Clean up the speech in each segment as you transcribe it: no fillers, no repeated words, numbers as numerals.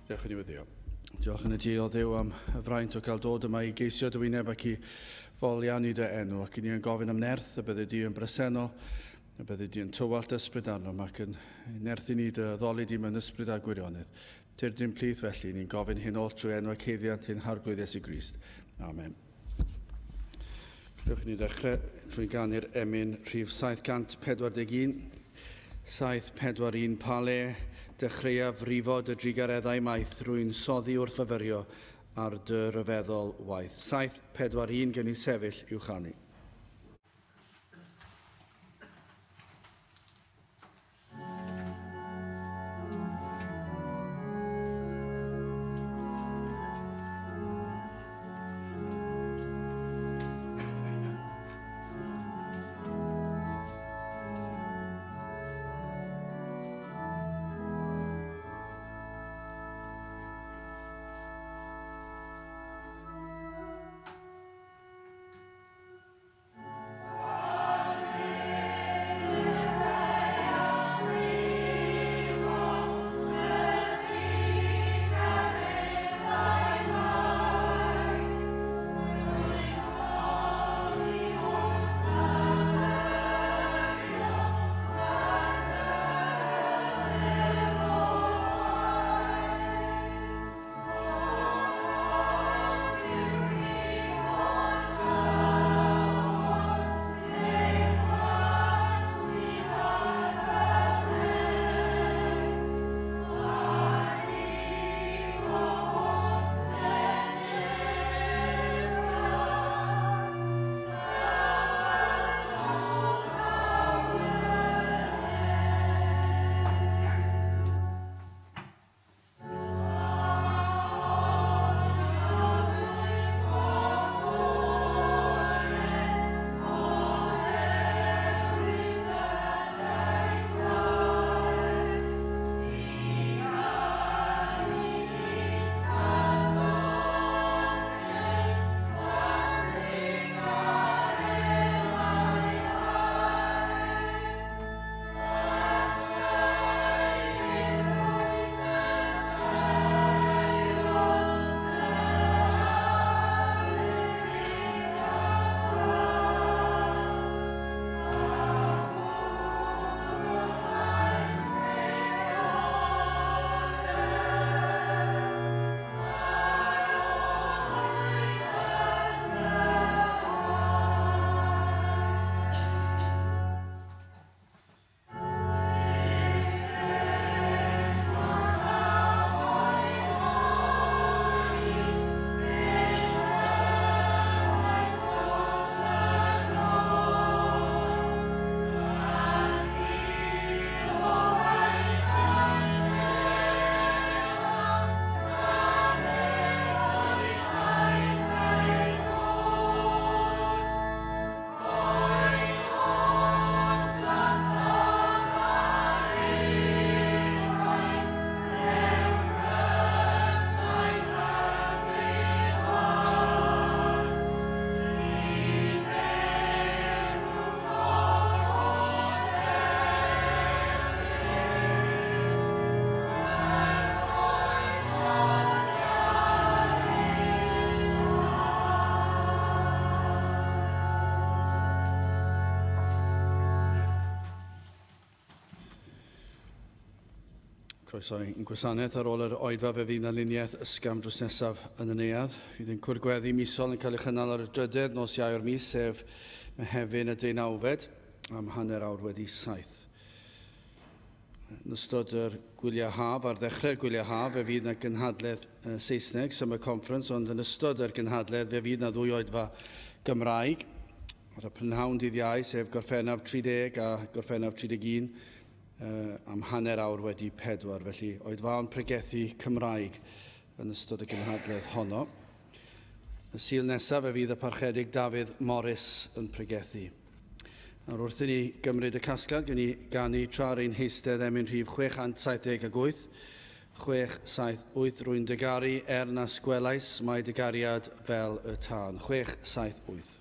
Diolch i ni weddio. Diolch yn y ti o Dduw am y fraint o gael dod yma i geisio dy wyneb ac i foliannu dy enw ac i ni yn gofyn am nerth y bydde di yn bresennol, y bydde di yn tywallt ysbryd arnom ac yn nerthu ni dy addoli di mewn ysbryd a gwirionedd. Tyrd i'n plith felly, ni'n gofyn hyn oll trwy enw ac haeddiant ein Harglwydd Iesu Grist. Amen. Dewch i ni ddechrau trwy ganu'r emyn rhif 741. 741 Pa le dechreuaf frifo dy drugareddau maith rwy'n soddi wrth fyfyrio ar dy ryfeddol waith. 741 gen i sefyll i'w chanu. Croeso i'n gwasanaeth ar ôl yr oedfa fe fydd 'na luniaeth ysgafn drws nesaf yn y neuadd. Fydd ein cwrdd gweddi misol yn cael ei chynnal ar y drydedd nos Iau o'r mis, sef Mehefin y deunawfed, am 7:30. Yn ystod yr gwyliau haf, ar ddechrau'r gwyliau haf, fe fydd 'na gynhadledd Saesneg, Summer Conference, ond yn ystod yr gynhadledd fe fydd 'na ddwy oedfa Gymraeg. Ar y prynhawn dydd Iau, sef Gorffennaf 30 a Gorffennaf 31, am 4:30, felly oedfaon pregethu Cymraeg yn ystod y gynhadledd honno. Y Sul nesaf fe fydd y Parchedig Dafydd Morris yn pregethu. Nawr wrth i ni gymryd y casgliad, gen i ganu tra ar ein heistedd emyn rhif 678, 678, rwy'n dy garu er nas gwelais, mae dy gariad fel y tân. 678.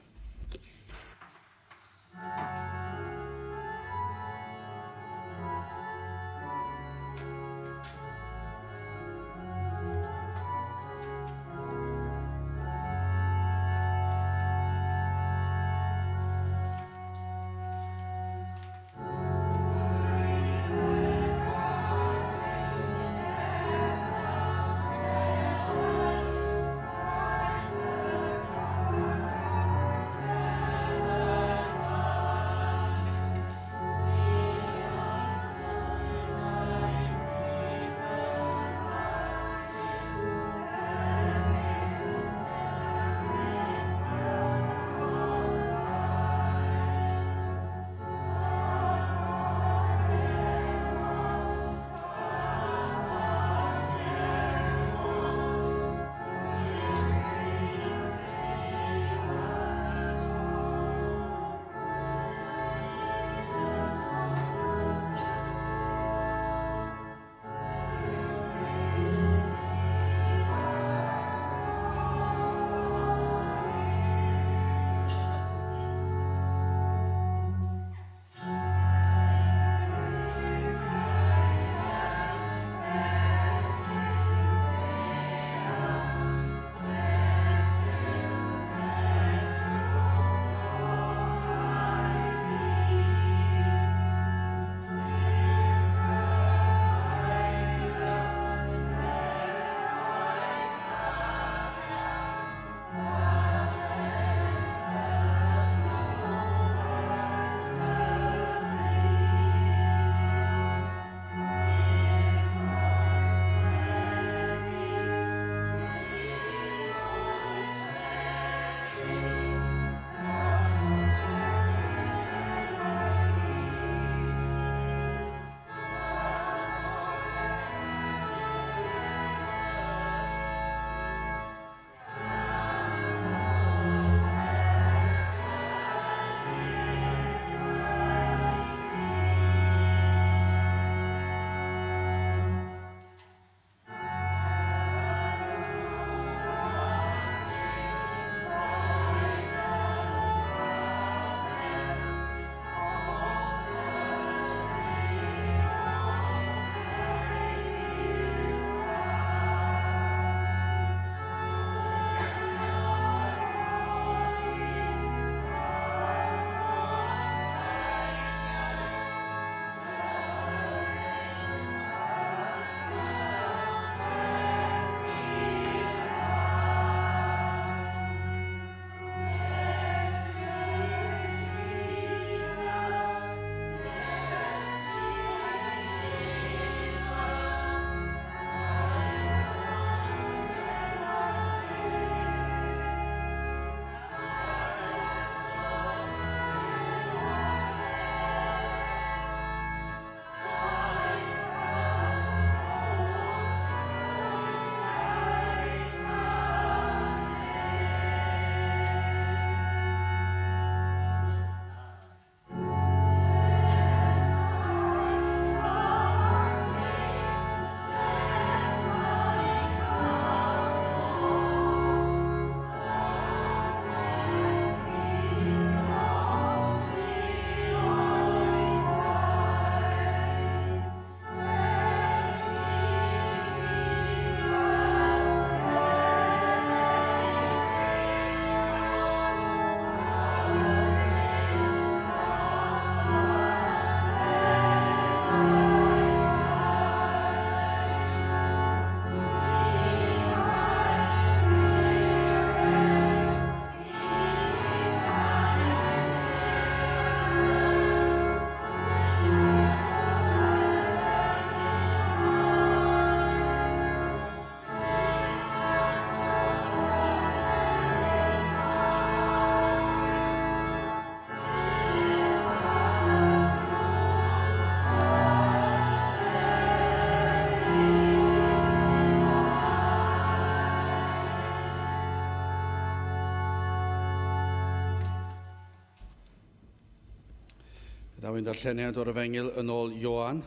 Daw ein darlleniad o'r Efengyl yn ôl Ioan,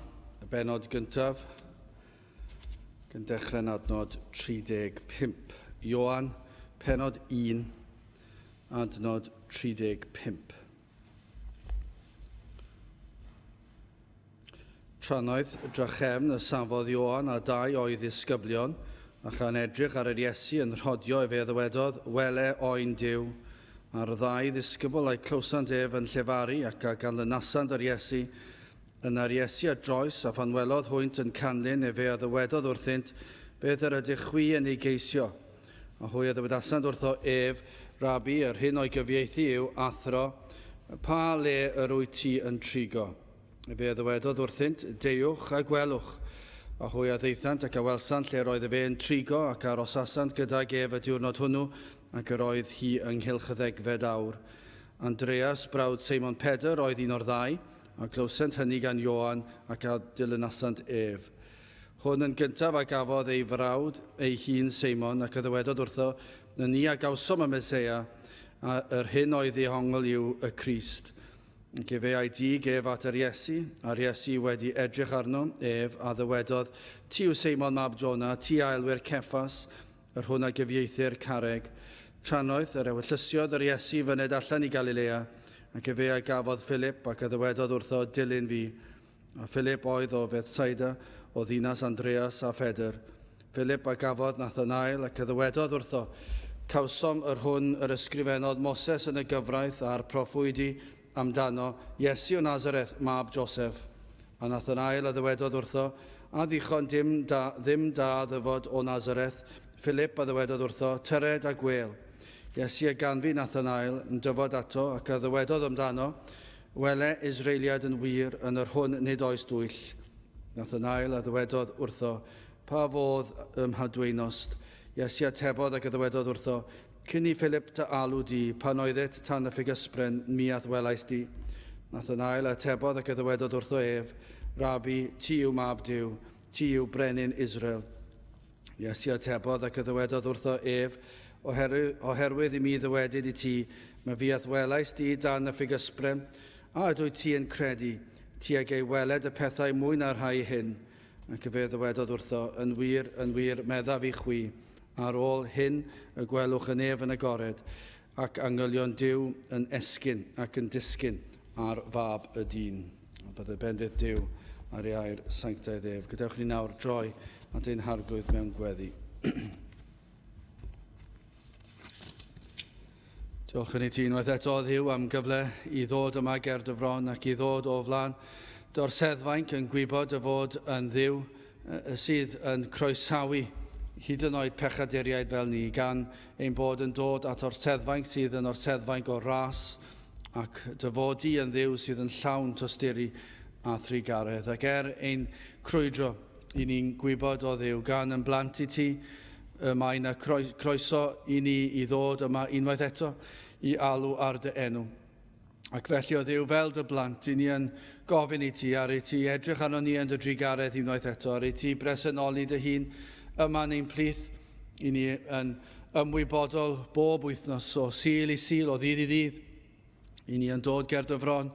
y bennod gyntaf, gan dechrau'n adnod 35. Ioan, pennod 1, adnod 35. Trannoeth drachefn y safodd Ioan a dau o'i ddisgyblion, a chan edrych ar yr Iesu yn rhodio efe a ddywedodd, Wele oen Duw. A'r ddau ddisgybl a'i clywsant ef yn llefaru ac a ganlynasant yr Iesu. Yna'r Iesu a droes, a phan welodd hwynt yn canlyn, efe a ddywedodd wrthynt, Beth yr ydych chwi yn ei geisio? A hwy a ddywedasant wrtho ef, Rabi, yr hyn o'i gyfieithu yw, Athro, pa le yr wyt ti yn trigo? Efe a ddywedodd wrthynt, Deuwch a gwelwch. A hwy a ddaethant ac a welsant lle yr oedd efe yn trigo, ac a arosasant gydag ef y diwrnod hwnnw, ac yr oedd hi ynghylch y ddegfed awr. Andreas, brawd Seimon Pedr, oedd un o'r ddau, a glywsent hynny gan Ioan, ac a dilynasant ef. Hwn yn gyntaf a gafodd ei frawd ei hun Seimon, ac a ddywedodd wrtho, Na ni a gawsom y Meseia, a yr hyn oedd ddehongl yw y Crist. Ac efe a'i dug ef at yr Iesu, a'r Iesu wedi edrych arno ef, a ddywedodd, Ti yw Seimon mab Jona, ti a elwir Ceffas, yr hwn a gyfieithir carreg. Trannoeth yr ewyllysiodd yr Iesu fyned allan i Galilea, ac efe a gafodd Philip, ac a ddywedodd wrtho, Dilyn fi. A Philip oedd o Fethsaida, o ddinas Andreas a Phedr. Philip a gafodd Nathanael, ac a ddywedodd wrtho, Cawsom yr hwn yr ysgrifennodd Moses yn y gyfraith a'r proffwydi amdano, Iesu o Nazareth, mab Joseph. A Nathanael a ddywedodd wrtho, A ddichon dim da, ddim da ddyfod o Nazareth? Philip a ddywedodd wrtho, Tyred a gwêl. Iesu a ganfu Nathanael yn dyfod ato, ac a ddywedodd amdano, Wele, Israeliaid yn wir, yn yr hwn nid oes dwyll. Nathanael a ddywedodd wrtho, Pa fodd ym mhadweinost? Iesu atebodd ac a ddywedodd wrtho, Cyn i Philip dy alw di, pan oeddet tan y ffigysbren, mi a'th welais di. Nathanael a atebodd ac a ddywedodd wrtho ef, Rabi, ti yw mab Duw, ti yw brenin Israel. Iesu atebodd ac a ddywedodd wrtho ef, Oherwydd, i mi ddywedyd i ti, mae fi a'th welais di dan y ffigysbren, a ydwyt ti yn credu, ti ag ei weled y pethau mwy na'r rhai hyn? Ac efe ddywedodd wrtho, Yn wir, yn wir, meddaf i chwi, ar ôl hyn y gwelwch y nef yn agored, ac angylion Duw yn esgyn ac yn disgyn ar fab y dyn. A byddai bendith Duw ar ei air sanctaidd ef. Gadewch ni nawr droi at ein harglwydd mewn gweddi. Diolch yn i ti unwaith eto, Dduw, am gyfle i ddod yma ger dy fron ac i ddod o flaen dy orseddfainc yn gwybod dy fod yn Dduw sydd yn croesawu hyd yn oed pechaduriaid fel ni, gan ein bod yn dod at orseddfainc sydd yn orseddfainc o ras ac dy fod di yn Dduw sydd yn llawn tosturi a thrugaredd. Ac er ein crwydro, i ni'n gwybod o Dduw, gan yn blant i ti, y mae yna croeso i ni i ddod yma unwaith eto i alw ar dy enw. Ac felly o Dduw, fel dy blant, i ni yn gofyn i ti, ar i ti edrych arno ni yn dy drugaredd unwaith eto, ar i ti bresenoli dy hun yma yn ein plith, i ni yn ymwybodol bob wythnos o Sul i Sul, o ddydd i ddydd. I ni yn dod ger dy fron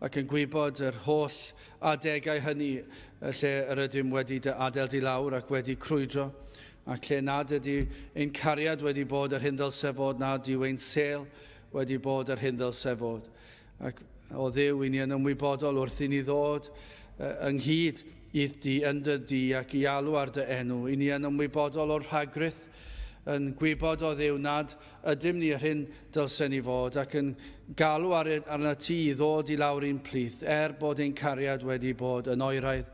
ac yn gwybod yr holl adegau hynny lle yr ydym wedi dy adael di lawr ac wedi crwydro, ac lle nad ydy ein cariad wedi bod yr hyn ddylse fod, nad yw ein sêl wedi bod yr hyn ddylse fod. Ac o Dduw, i ni yn ymwybodol wrth i ni ddod ynghyd i'th di yn dy di ac i alw ar dy enw. I ni yn ymwybodol o'r rhagrith, yn gwybod o Dduw nad ydym ni yr hyn dylsen ni fod ac yn galw ar, arna ti i ddod i lawr i'n plith, er bod ein cariad wedi bod yn oeraidd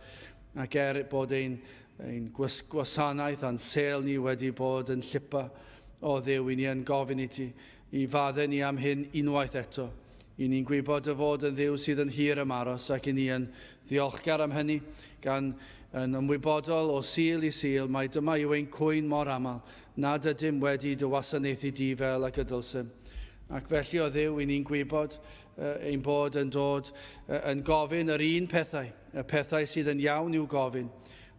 ac er bod ein, ein gwasanaeth a'n sêl ni wedi bod yn llipa o Dduw, i ni yn gofyn i ti i faddau ni am hyn unwaith eto. I ni'n gwybod dy fod yn Dduw sydd yn hir ymaros ac i ni yn ddiolchgar am hynny, gan yn ymwybodol o Sul i Sul mai dyma yw ein cwyn mor aml, nad ydym wedi dy wasanaethu di fel ag y dylsem. Ac felly o Dduw, i ni'n gwybod ein bod yn dod yn gofyn yr un pethau, y pethau sydd yn iawn i'w gofyn.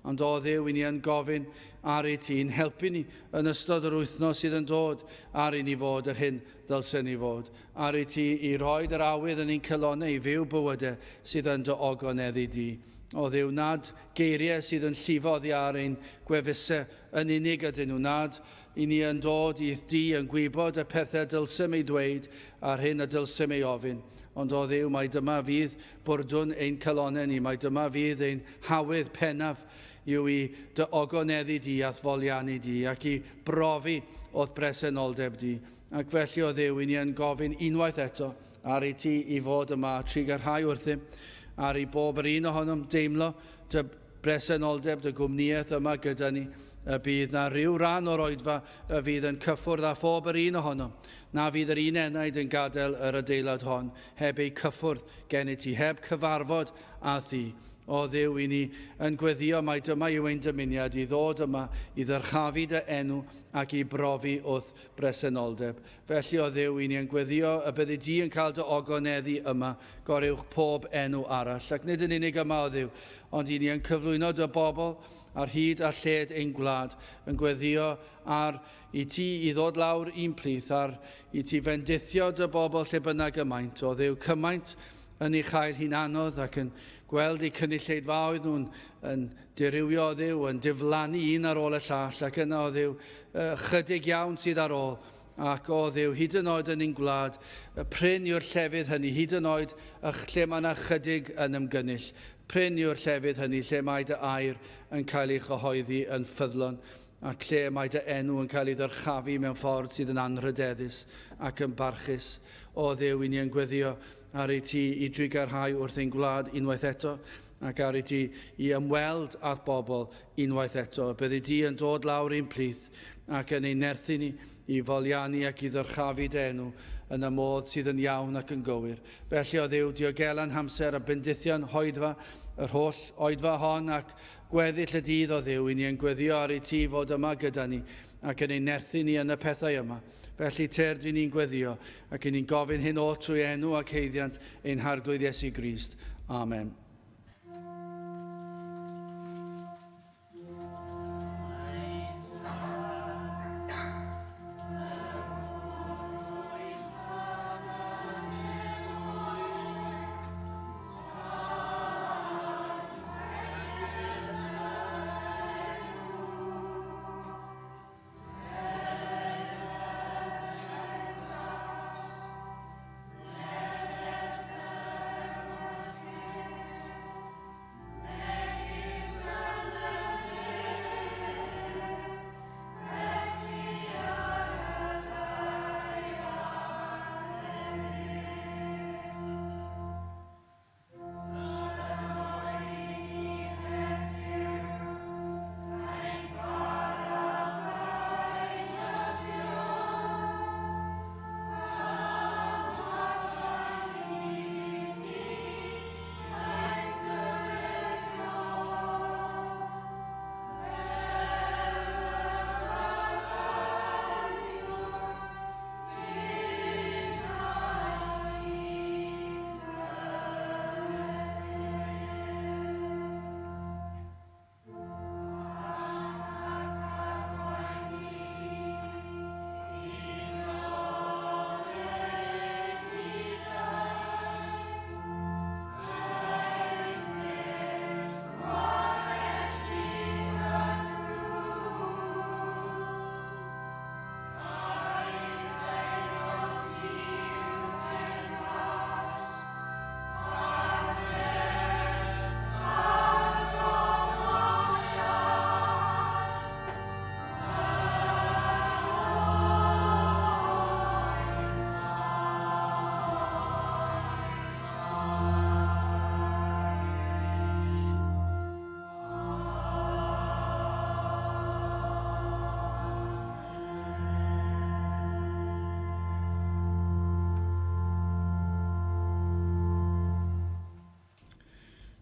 Ond o Dduw, i ni yn gofyn ar i ti'n helpu ni yn ystod yr wythnos sydd yn dod ar i ni fod yr hyn ddylsen ni fod. Ar i ti i roed yr awydd yn ein calonnau i fyw bywydau sydd yn dy ogoneddu di. O Dduw, nad geiriau sydd yn llifo oddi ar ein gwefusau yn unig ydyn nhw, nad i ni yn dod i'th di yn gwybod y pethau dylsem ei dweud a'r hyn y dylsem ei ofyn. Ond o Dduw, mai dyma fydd bwrdwn ein calonnau ni, mai dyma fydd ein hawydd pennaf yw i dy ogoneddu di a'th foliannu di ac i brofi o'th bresenoldeb di. Ac felly o Dduw, i ni yn gofyn unwaith eto ar i ti i fod yma a trugarhau wrthym, ar i bob yr un ohonom deimlo dy bresenoldeb, dy gwmnïaeth yma gyda ni, y bydd na ryw ran o'r oedfa y fydd yn cyffwrdd â phob yr un ohonom, na fydd yr un enaid yn gadael yr adeilad hon heb ei cyffwrdd gennyt ti, heb cyfarfod â thi. O Dduw, i ni yn gweddio mai dyma yw ein dymuniad i ddod yma i ddyrchafu dy enw ac i brofi wrth bresenoldeb. Felly, o Dduw, i ni yn gweddio y byddi di yn cael dy ogoneddu yma, goruwch pob enw arall. Ac nid yn unig yma, o Dduw, ond i ni yn cyflwyno dy bobl ar hyd a lled ein gwlad, yn gweddio ar i ti i ddod lawr i'n plith, ar i ti fendithio dy bobl lle bynnag y maent. O Dduw, cymaint yn ei chael hi'n anodd ac yn gweld eu cynulleidfaoedd nhw'n yn dirywio o Dduw, yn diflannu un ar ôl y llall, ac yna o Dduw, chydig iawn sydd ar ôl. Ac o Dduw, hyd yn oed yn ein gwlad, y prin yw'r llefydd hynny, hyd yn oed y lle mae yna chydig yn ymgynnull. Prin yw'r llefydd hynny lle mae dy air yn cael ei chyhoeddi yn ffyddlon, ac lle mae dy enw yn cael ei ddyrchafu mewn ffordd sydd yn anrhydeddus ac yn barchus. O Dduw, i ni yn gweddio ar i ti i drugarhau wrth ein gwlad unwaith eto, ac ar i ti i ymweld â'th bobl unwaith eto. Byddi di yn dod lawr i'n plith ac yn ein nerthu ni i foliannu ac i ddyrchafu dy enw yn y modd sydd yn iawn ac yn gywir. Felly, o Dduw, diogela'n hamser a bendithion hoedfa, yr holl oedfa hon ac gweddill y dydd, o Dduw, i ni yn gweddio ar i ti fod yma gyda ni ac yn ein nerthu ni yn y pethau yma. Felly, tyrd i ni'n gweddio ac i ni'n gofyn hyn oll trwy enw ac haeddiant ein Harglwydd Iesu Grist. Amen.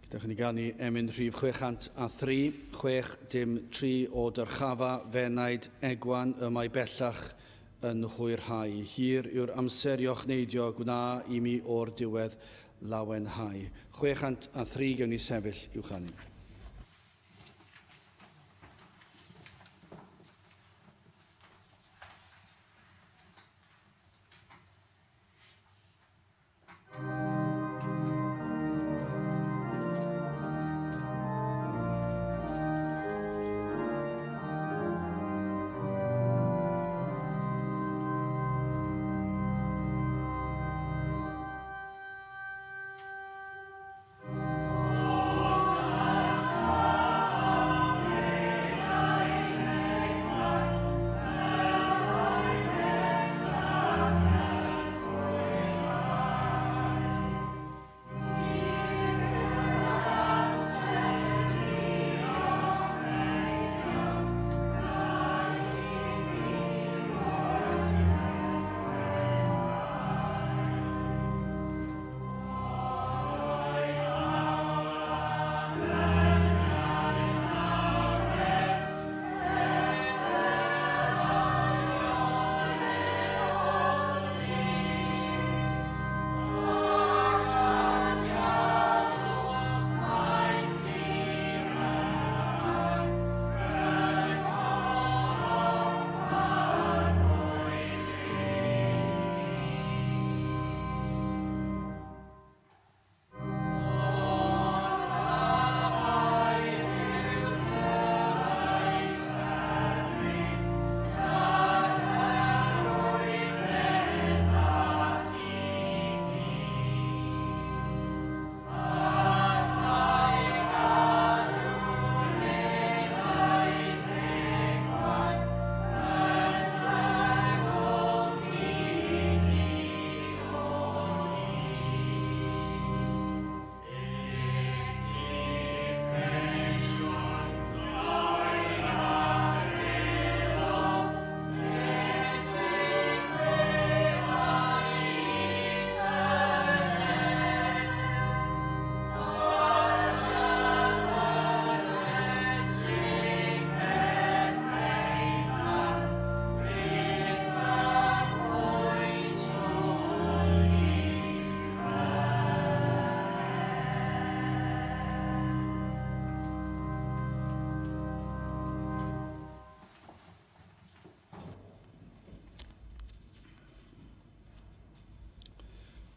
Dewch i ni ganu emyn rhif 603, 6 dim 3 o dyrchafa fenaid egwan y mae bellach yn hwyrhau. Hir yw'r amser i ochneidio, gwna i mi o'r diwedd lawenhau. 603 gewn ni sefyll i'w chanu.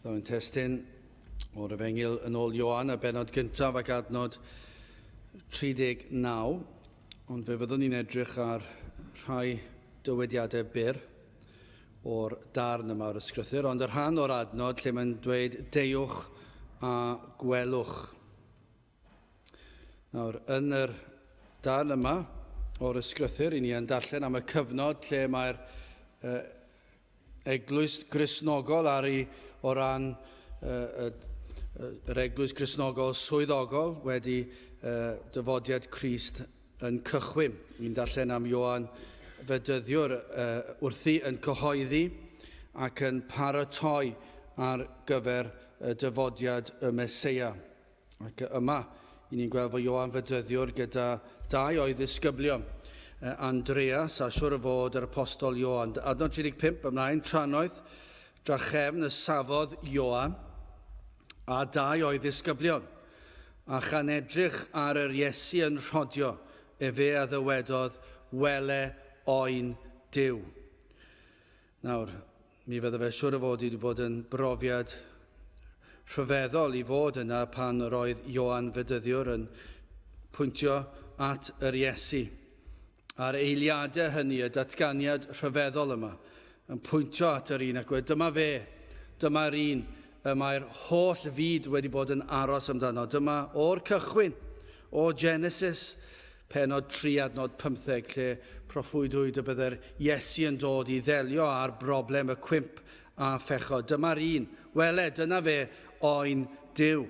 Daw'n testun o'r Efengyl yn ôl Ioan, y bennod gyntaf ac adnod 39, ond fe fyddwn ni'n edrych ar rhai dywediadau byr o'r darn yma o'r ysgrythur, ond y rhan o'r adnod lle mae'n dweud deuwch a gwelwch. Nawr, yn yr darn yma o'r ysgrythur, i ni yn darllen am y cyfnod lle mae'r uh, eglwys Gristnogol ar ei o ran uh, yr eglwys Gristnogol swyddogol wedi uh, dyfodiad Crist yn cychwyn. Ni'n darllen am Ioan Fedyddiwr uh, wrthi yn cyhoeddi ac yn paratoi ar gyfer y dyfodiad y Meseia. Ac yma, i ni'n gweld fod Ioan Fedyddiwr gyda dau o'i ddisgyblion, Andreas a siwr o fod yr apostol Ioan. Adnod 35 ymlaen, trannoeth, drachefn y safodd Ioan a dau o'i ddisgyblion, a chan edrych ar yr Iesu yn rhodio, efe a ddywedodd, Wele oen Duw. Nawr, mi fydde fe siwr o fod wedi bod yn brofiad rhyfeddol i fod yna pan yr oedd Ioan Fedyddiwr yn pwyntio at yr Iesu. A'r eiliadau hynny, y datganiad rhyfeddol yma, yn pwyntio at yr un ac wedi, dyma fe, dyma'r un y mae'r holl fyd wedi bod yn aros amdano. Dyma o'r cychwyn, o Genesis, Pennod 3 adnod 15 lle proffwydwyd y byddai'r Iesu yn dod i ddelio â'r broblem y cwymp a phechod. Dyma'r un. Wele, dyna fe, oen Duw.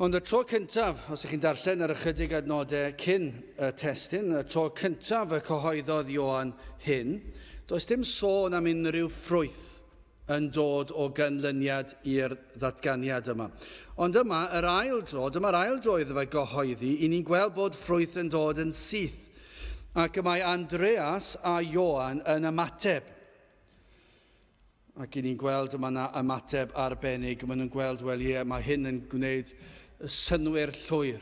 Ond y tro cyntaf, os ych chi'n darllen yr ychydig adnodau cyn y testun, y tro cyntaf y cyhoeddodd Ioan hyn, does dim sôn am unrhyw ffrwyth yn dod o ganlyniad i'r ddatganiad yma. Ond yma, yr ail dro, dyma'r ail dro iddo fe gyhoeddi, i ni'n gweld bod ffrwyth yn dod yn syth. Ac y mae Andreas a Ioan yn ymateb. Ac i ni'n gweld yma yna ymateb arbennig. Maen nhw'n gweld, wel ie, mae hyn yn gwneud synnwyr llwyr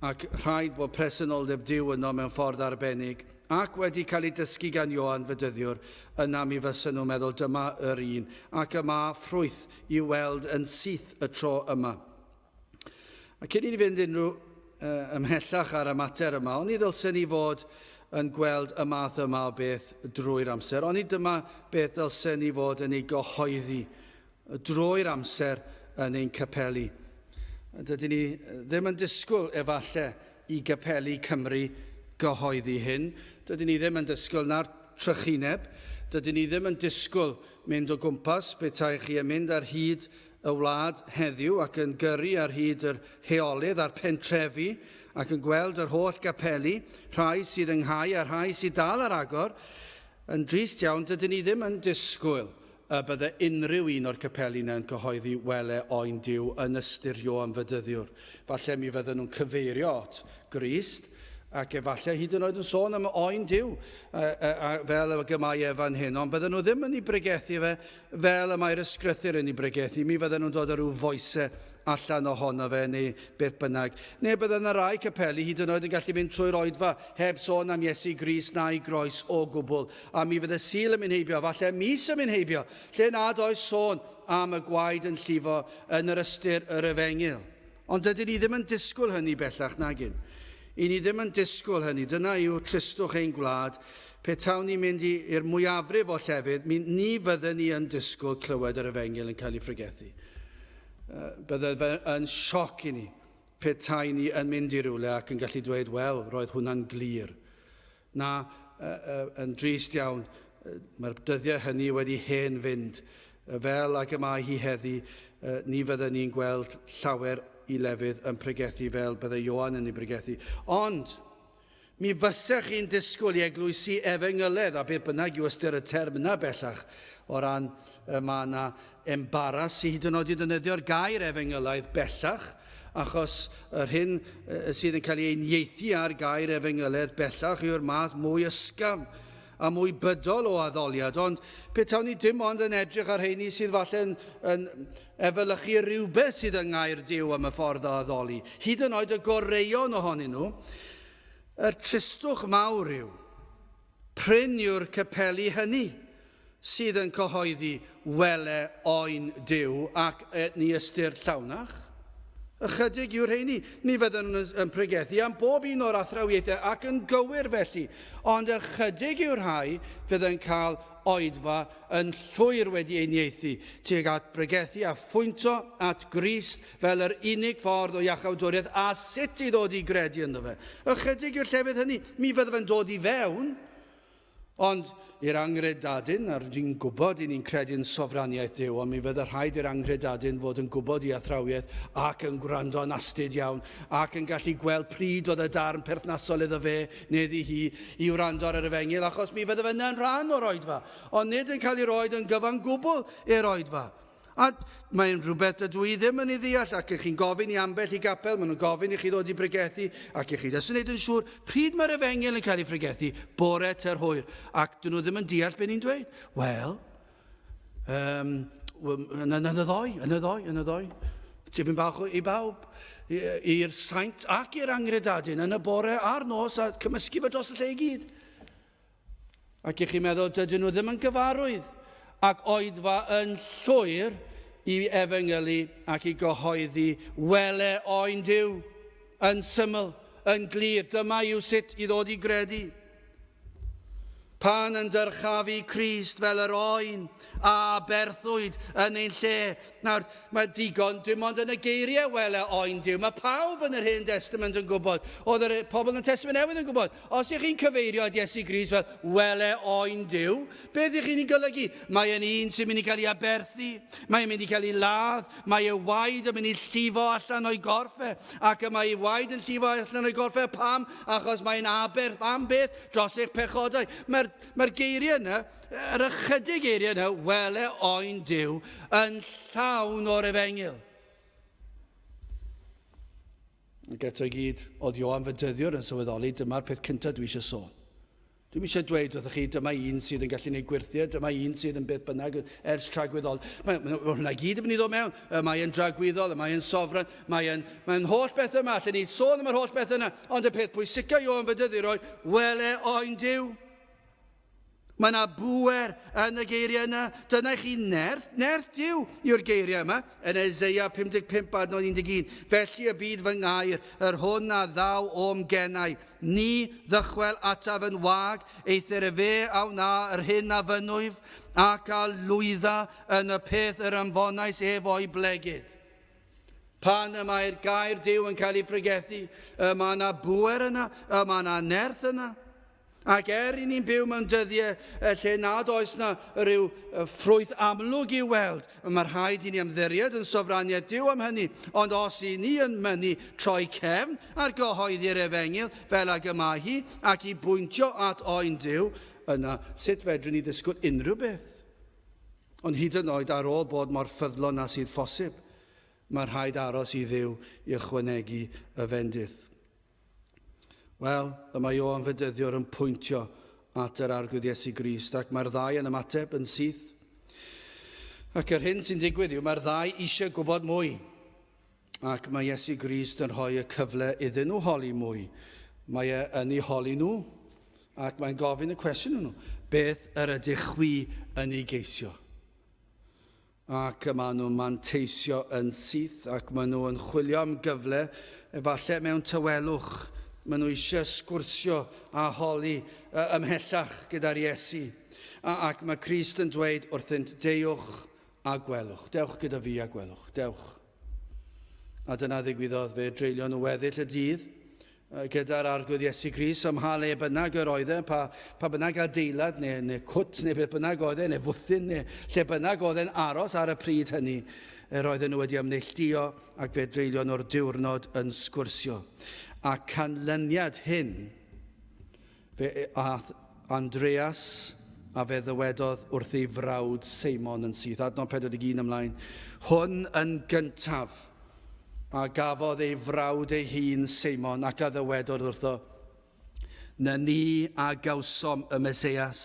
ac rhaid bod presenoldeb Duw yno mewn ffordd arbennig, ac wedi cael ei dysgu gan Ioan Fedyddiwr, yna mi fysen nhw'n meddwl dyma yr un, ac y mae ffrwyth i'w weld yn syth y tro yma. A cyn i ni fynd unrhyw uh, ymhellach ar y mater yma, oni ddylsen ni fod yn gweld y math yma o beth drwy'r amser, oni dyma beth ddylsen ni fod yn ei gyhoeddi drwy'r amser yn ein capeli. Dydyn ni ddim yn disgwyl efallai i gapeli Cymru gyhoeddi hyn. Dydyn ni ddim yn disgwyl na'r trychineb. Dydyn ni ddim yn disgwyl mynd o gwmpas petai chi yn mynd ar hyd y wlad heddiw ac yn gyrru ar hyd yr heolydd a'r pentrefi ac yn gweld yr holl gapeli, rhai sydd ynghau a rhai sydd dal ar agor. Yn drist iawn, dydyn ni ddim yn disgwyl y bydde unrhyw un o'r capeli 'na yn cyhoeddi Wele oen Duw yn ystyr Ioan Fedyddiwr. Falle mi fydden nhw'n cyfeirio at Grist, ac efallai hyd yn oed yn sôn am oen Duw, fel y mae e fan hyn, ond bydden nhw ddim yn ei bregethu fe fel y mae'r ysgrythur yn ei bregethu. Mi fydden nhw'n dod â rhyw foesau allan ohono fe neu beth bynnag. Neu bydde yna rai capeli hyd yn oed yn gallu mynd trwy'r oedfa heb sôn am Iesu Grist na'i groes o gwbl. A mi fydde Sul yn mynd heibio, falle mis yn mynd heibio, lle nad oes sôn am y gwaed yn llifo yn yr ystyr yr efengyl. Ond dydyn ni ddim yn disgwyl hynny bellach, nagyn. I ni ddim yn disgwyl hynny. Dyna yw tristwch ein gwlad. Pe tawn ni'n mynd i'r mwyafrif o llefydd, mi, ni fydden ni yn disgwyl clywed yr efengyl yn cael ei phregethu. Bydde fe yn sioc i ni petai ni yn mynd i rywle ac yn gallu dweud, wel, roedd hwnna'n glir. Na, yn drist iawn, mae'r dyddiau hynny wedi hen fynd. Fel ag y mae hi heddi, ni fydden ni'n gweld llawer i lefydd yn pregethu fel bydde Ioan yn ei bregethu. Ond, Mi fysech chi'n disgwyl i eglwysi efengyledd, a beth bynnag yw ystyr y term yna bellach, o ran y mae yna embaras i hyd yn oed i ddefnyddio'r gair efengylaidd bellach, achos yr hyn sydd yn cael ei unieithu â'r gair efengyledd bellach yw'r math mwy ysgafn a mwy bydol o addoliad, ond petawn ni dim ond yn edrych ar rheini sydd falle yn, yn efelychu rhywbeth sydd yng ngair Duw am y ffordd o addoli, hyd yn oed y goreuon ohonyn nhw, yr tristwch mawr yw, prin yw'r capeli hynny. sydd yn cyhoeddi wele oen Duw ac ni ystyr llawnach. Ychydig yw'r rheini. Mi fydden nhw'n yn pregethu am bob un o'r athrawiaethau ac yn gywir felly, ond ychydig yw'r rhai fydd yn cael oedfa yn llwyr wedi ei nieithu tuag at bregethu a phwynto at Grist fel yr unig ffordd o iachawdwriaeth a sut i ddod i gredu ynddo fe. Ychydig yw'r llefydd hynny. Mi fydd fe'n dod i fewn, Ond i'r anghredadun, a rydyn ni'n gwybod i ni'n credu'n sofraniaeth Duw, ond mi fydda rhaid i'r anghredadun fod yn gwybod i athrawiaeth ac yn gwrando yn astud iawn ac yn gallu gweld pryd oedd y darn perthnasol iddo fe neu iddi hi i wrando ar yr efengyl, achos mi fydda fe yna'n rhan o'r oedfa, ond nid yn cael ei roed yn gyfan gwbl i'r oedfa. A mae'n rhywbeth dydw i ddim yn ei ddeall, ac ych chi'n gofyn i ambell i gapel, maen nhw'n gofyn i chi ddod i bregethu, ac ych chi jyst yn neud yn siŵr pryd mae'r efengyl yn cael ei phregethu, bore ter hwyr, ac dyn nhw ddim yn deall beth ni'n dweud. Wel, um, yn, yn, yn y ddoi, yn y ddoi, yn y ddoi. Tipyn bach i bawb, i'r saint ac i'r angredadun, yn y bore a'r nos, a cymysgu fe dros y lle i gyd. Ac i chi'n meddwl, dydyn nhw ddim yn gyfarwydd ac oedfa yn llwyr i efengylu ac i gyhoeddi wele oen Duw, yn syml, yn glir, dyma yw sut i ddod i gredu. Pan yn dyrchafu Crist fel yr oen a aberthwyd yn ein lle. Nawr, mae digon dim ond yn y geiriau wele oen Duw. Mae pawb yn yr Hen Testament yn gwybod. Oedd yr pobl yn y Testament Newydd yn gwybod. Os ych chi'n cyfeirio at Iesu Grist fel wele oen Duw, beth ych chi'n ei golygu? Mae e'n un sy'n mynd i gael ei aberthu, mae e'n mynd i cael ei ladd, mae ei waed yn mynd i llifo allan o'i gorff e, ac y mae ei waed yn llifo allan o'i gorff e. Pam? Achos mae'n aberth am beth? Dros eich pechodau. Mae'r mae geiriau yna, yr ychydig eiriau yna, wele oen Duw, yn llawn o'r efengyl. Ac eto i gyd, oedd Ioan Fedyddiwr yn sylweddoli, dyma'r peth cyntaf dwi eisiau sôn. Dwi'n eisiau dweud wrthych chi, dyma un sydd yn gallu gwneud gwyrthiau, dyma un sydd yn beth bynnag ers tragwyddol. Mae, mae, mae hwnna gyd yn mynd i ddod mewn. Mae e'n dragwyddol, mae e'n sofran, mae e'n mae holl beth yma. Allen ni sôn am yr holl beth yna. Ond y peth pwysica Ioan Fedyddiwr oedd, wele oen Duw. Mae yna bŵer yn y geiriau yna. Dyna i chi nerth, nerth Duw yw'r geiriau yma yn Eseia 55 adnod 11. Felly y bydd fy ngair, yr hwn a ddaw o'm genau, ni ddychwel ataf yn wag, eithr efe a wna yr hyn a fynnwyf, ac a lwydda yn y peth yr ymfonais ef o'i blegid. Pan y mae'r gair Duw yn cael ei phregethu, y mae yna bŵer yna, y mae yna nerth yna. Ac er i ni'n byw mewn dyddiau lle nad oes na rhyw ffrwyth amlwg i'w weld, mae rhaid i ni ymddiried yn sofraniaeth Duw am hynny. Ond os i ni yn mynnu troi cefn ar gyhoeddi'r efengyl fel ag y mae hi, ac i bwyntio at oen Duw, yna sut fedrwn ni ddisgwyl unrhyw beth? Ond hyd yn oed ar ôl bod mor ffyddlon â sydd phosib, mae rhaid aros i Dduw i ychwanegu y fendith. Wel, y mae Ioan Fedyddiwr yn pwyntio at yr Arglwydd Iesu Grist, ac mae'r ddau yn ymateb yn syth. Ac yr hyn sy'n digwydd yw mae'r ddau eisiau gwybod mwy. Ac mae Iesu Grist yn rhoi y cyfle iddyn nhw holi mwy. Mae e yn eu holi nhw, ac mae'n gofyn y cwestiwn nhw, beth yr ydych chwi yn ei geisio? Ac y maen nhw'n manteisio yn syth ac maen nhw yn chwilio am gyfle, efallai mewn tawelwch. Maen nhw eisiau sgwrsio a holi ymhellach gyda'r Iesu. Ac mae Crist yn dweud wrthynt, deuwch a gwelwch. Dewch gyda fi a gwelwch. Dewch. A dyna ddigwyddodd, fe dreulion nhw weddill y dydd gyda'r Arglwydd Iesu Grist ym mha le bynnag yr oedd e, pa, pa bynnag adeilad neu, neu cwt neu beth bynnag oedd e, neu fwthyn neu lle bynnag oedd e'n aros ar y pryd hynny, yr oedden nhw wedi ymneilltuo ac fe dreulio nhw'r diwrnod yn sgwrsio. A canlyniad hyn, fe ath Andreas a fe ddywedodd wrth ei frawd Seimon yn syth, adnod 41 ymlaen, hwn yn gyntaf a gafodd ei frawd ei hun Seimon ac a ddywedodd wrtho, Na ni a gawsom y Meseias.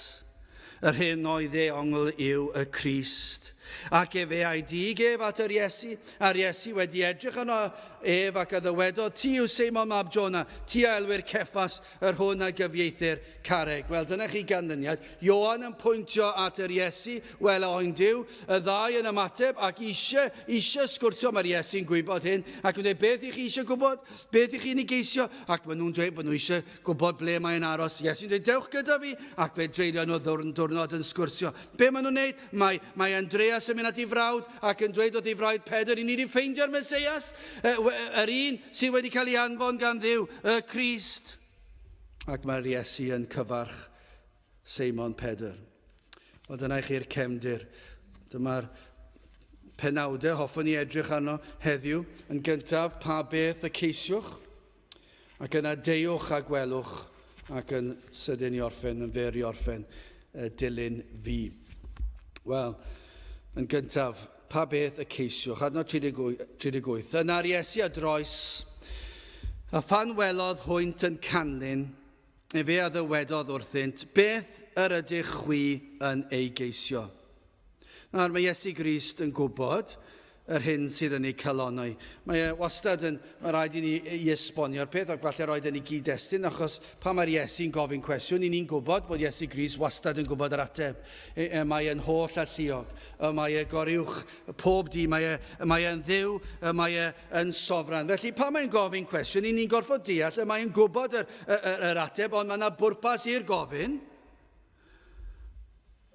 Yr hyn oedd ei ongl yw y Crist. Ac efe a'i dig ef at yr Iesu, a'r Iesu wedi edrych arno ef ac a ddywedodd, Ti yw Seimon mab Jona, ti a elwir Ceffas, yr hwn a gyfieithir carreg. Wel, dyna chi ganlyniad. Ioan yn pwyntio at yr Iesu, wel, oen Duw, y ddau yn ymateb ac eisiau, eisiau sgwrsio, mae'r Iesu'n gwybod hyn, ac yn dweud, beth i chi eisiau gwybod? Beth i chi'n ei geisio? Ac maen nhw'n dweud bod nhw eisiau gwybod ble mae'n aros. Iesu'n dweud, dewch gyda fi, ac fe dreulio nhw ddiwrnod yn sgwrsio. Be maen nhw'n neud? Mae, mae Andreas yn mynd at ei frawd ac yn dweud wrth ei frawd Pedr, i ni wedi ffeindio'r Meseias, yr un sydd wedi cael ei anfon gan Dduw, y Crist. Ac mae'r Iesu yn cyfarch Seimon Pedr. Wel, dyna i chi'r cefndir. Dyma'r penawdau hoffwn i edrych arno heddiw. Yn gyntaf, pa beth y ceisiwch? Ac yna deuwch a gwelwch, ac yn sydyn i orffen, yn fyr i orffen, dilyn fi. Wel, yn gyntaf, pa beth y ceisiwch? Adnod 38. Yna'r Iesu a droes, a phan welodd hwynt yn canlyn, efe a ddywedodd wrthynt, beth yr ydych chwi yn ei geisio? Nawr, mae Iesu Grist yn gwybod yr hyn sydd yn eu calonnau. Mae e wastad yn, mae rhaid i ni i esbonio'r peth ac falle roed yn ei gyd-destun, achos pan mae'r Iesu'n gofyn cwestiwn, i ni'n gwybod bod Iesu Grist wastad yn gwybod yr ateb. E, e, mae e'n holl alluog, y mae e goruwch pob di, mae e, mae e'n ddiw, y mae e yn sofran. Felly pan mae'n gofyn cwestiwn, i ni'n gorfod deall, y mae e'n gwybod yr, yr, yr, yr ateb, ond mae yna bwrpas i'r gofyn.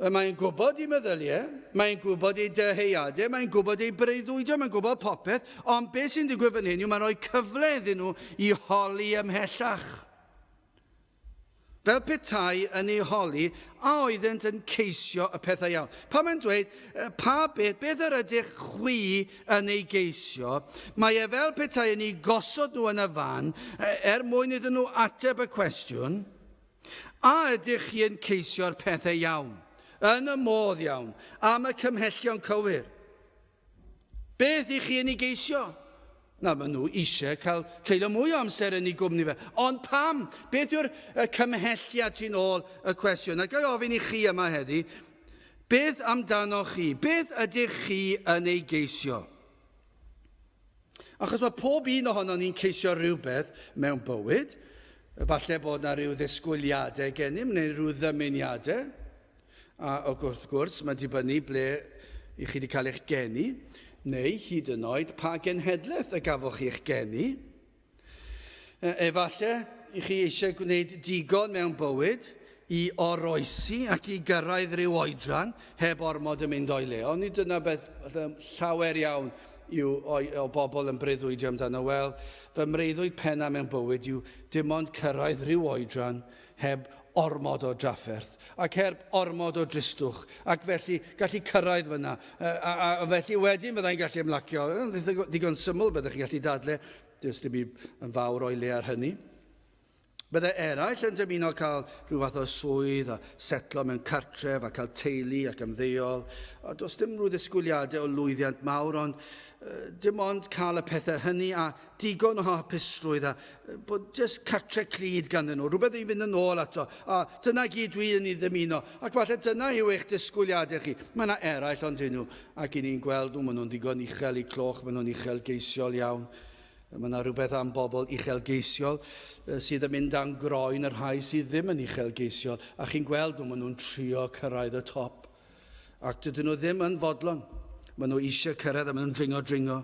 Y mae'n gwybod ei meddyliau, mae'n gwybod ei dyheuadau, mae'n gwybod ei breuddwydion, mae'n gwybod popeth, ond beth sy'n digwydd fan hyn yw mae'n rhoi cyfle iddyn nhw i holi ymhellach. Fel petai yn ei holi, a oeddent yn ceisio y pethau iawn. Pan mae'n dweud, pa beth, beth yr ydych chwi yn ei geisio, mae e fel petai yn ei gosod nhw yn y fan, er mwyn iddyn nhw ateb y cwestiwn, A ydych chi yn ceisio'r pethau iawn, yn y modd iawn, am y cymhellion cywir? Beth i chi yn ei geisio? Na, maen nhw eisiau cael treulio mwy o amser yn ei gwmni fe. Ond pam? Beth yw'r cymhelliad sy'n ôl y cwestiwn? A gael ofyn i chi yma heddi, beth amdanoch chi? Beth ydych chi yn ei geisio? Achos mae pob un ohonon ni'n ceisio rhywbeth mewn bywyd. Falle bod na rhyw ddisgwyliadau gennym neu rhyw ddymuniadau. A wrth gwrs, mae'n dibynnu ble i chi wedi cael eich geni, neu hyd yn oed pa genhedlaeth y gafoch chi'ch geni. Efallai i chi eisiau gwneud digon mewn bywyd i oroesi ac i gyrraedd rhyw oedran heb ormod yn mynd o'i le. Ond nid dyna beth llawer iawn yw o, o bobl yn breuddwydio amdano. Wel, fy mreuddwyd penna mewn bywyd yw dim ond cyrraedd rhyw oedran heb ormod o drafferth ac heb ormod o dristwch ac felly gallu cyrraedd fyna. A, a, a felly wedyn byddai'n gallu ymlacio. Ddigon syml byddech chi'n gallu dadle Does dim byd yn fawr o'i le ar hynny. Bydde eraill yn dymuno cael rhyw fath o swydd a setlo mewn cartref a cael teulu ac ymddeol. A does dim rhyw ddisgwyliadau o lwyddiant mawr, ond dim ond cael y pethau hynny a digon o hapusrwydd a bod jyst cartre clyd ganddyn nhw, rhywbeth i fynd yn ôl ato. A dyna gyd dwi yn ei ddymuno. Ac falle dyna yw eich disgwyliadau chi. Mae yna eraill ond dyn nhw Ac i ni'n gweld nhw, maen nhw'n ddigon uchel eu cloch, maen nhw'n uchelgeisiol iawn. Mae yna rhywbeth am bobl uchelgeisiol sydd yn mynd dan groen y rhai sydd ddim yn uchelgeisiol. A chi'n gweld nhw, maen nhw'n trio cyrraedd y top. Ac dydyn nhw ddim yn fodlon. Maen nhw eisiau cyrraedd a maen nhw'n dringo, dringo.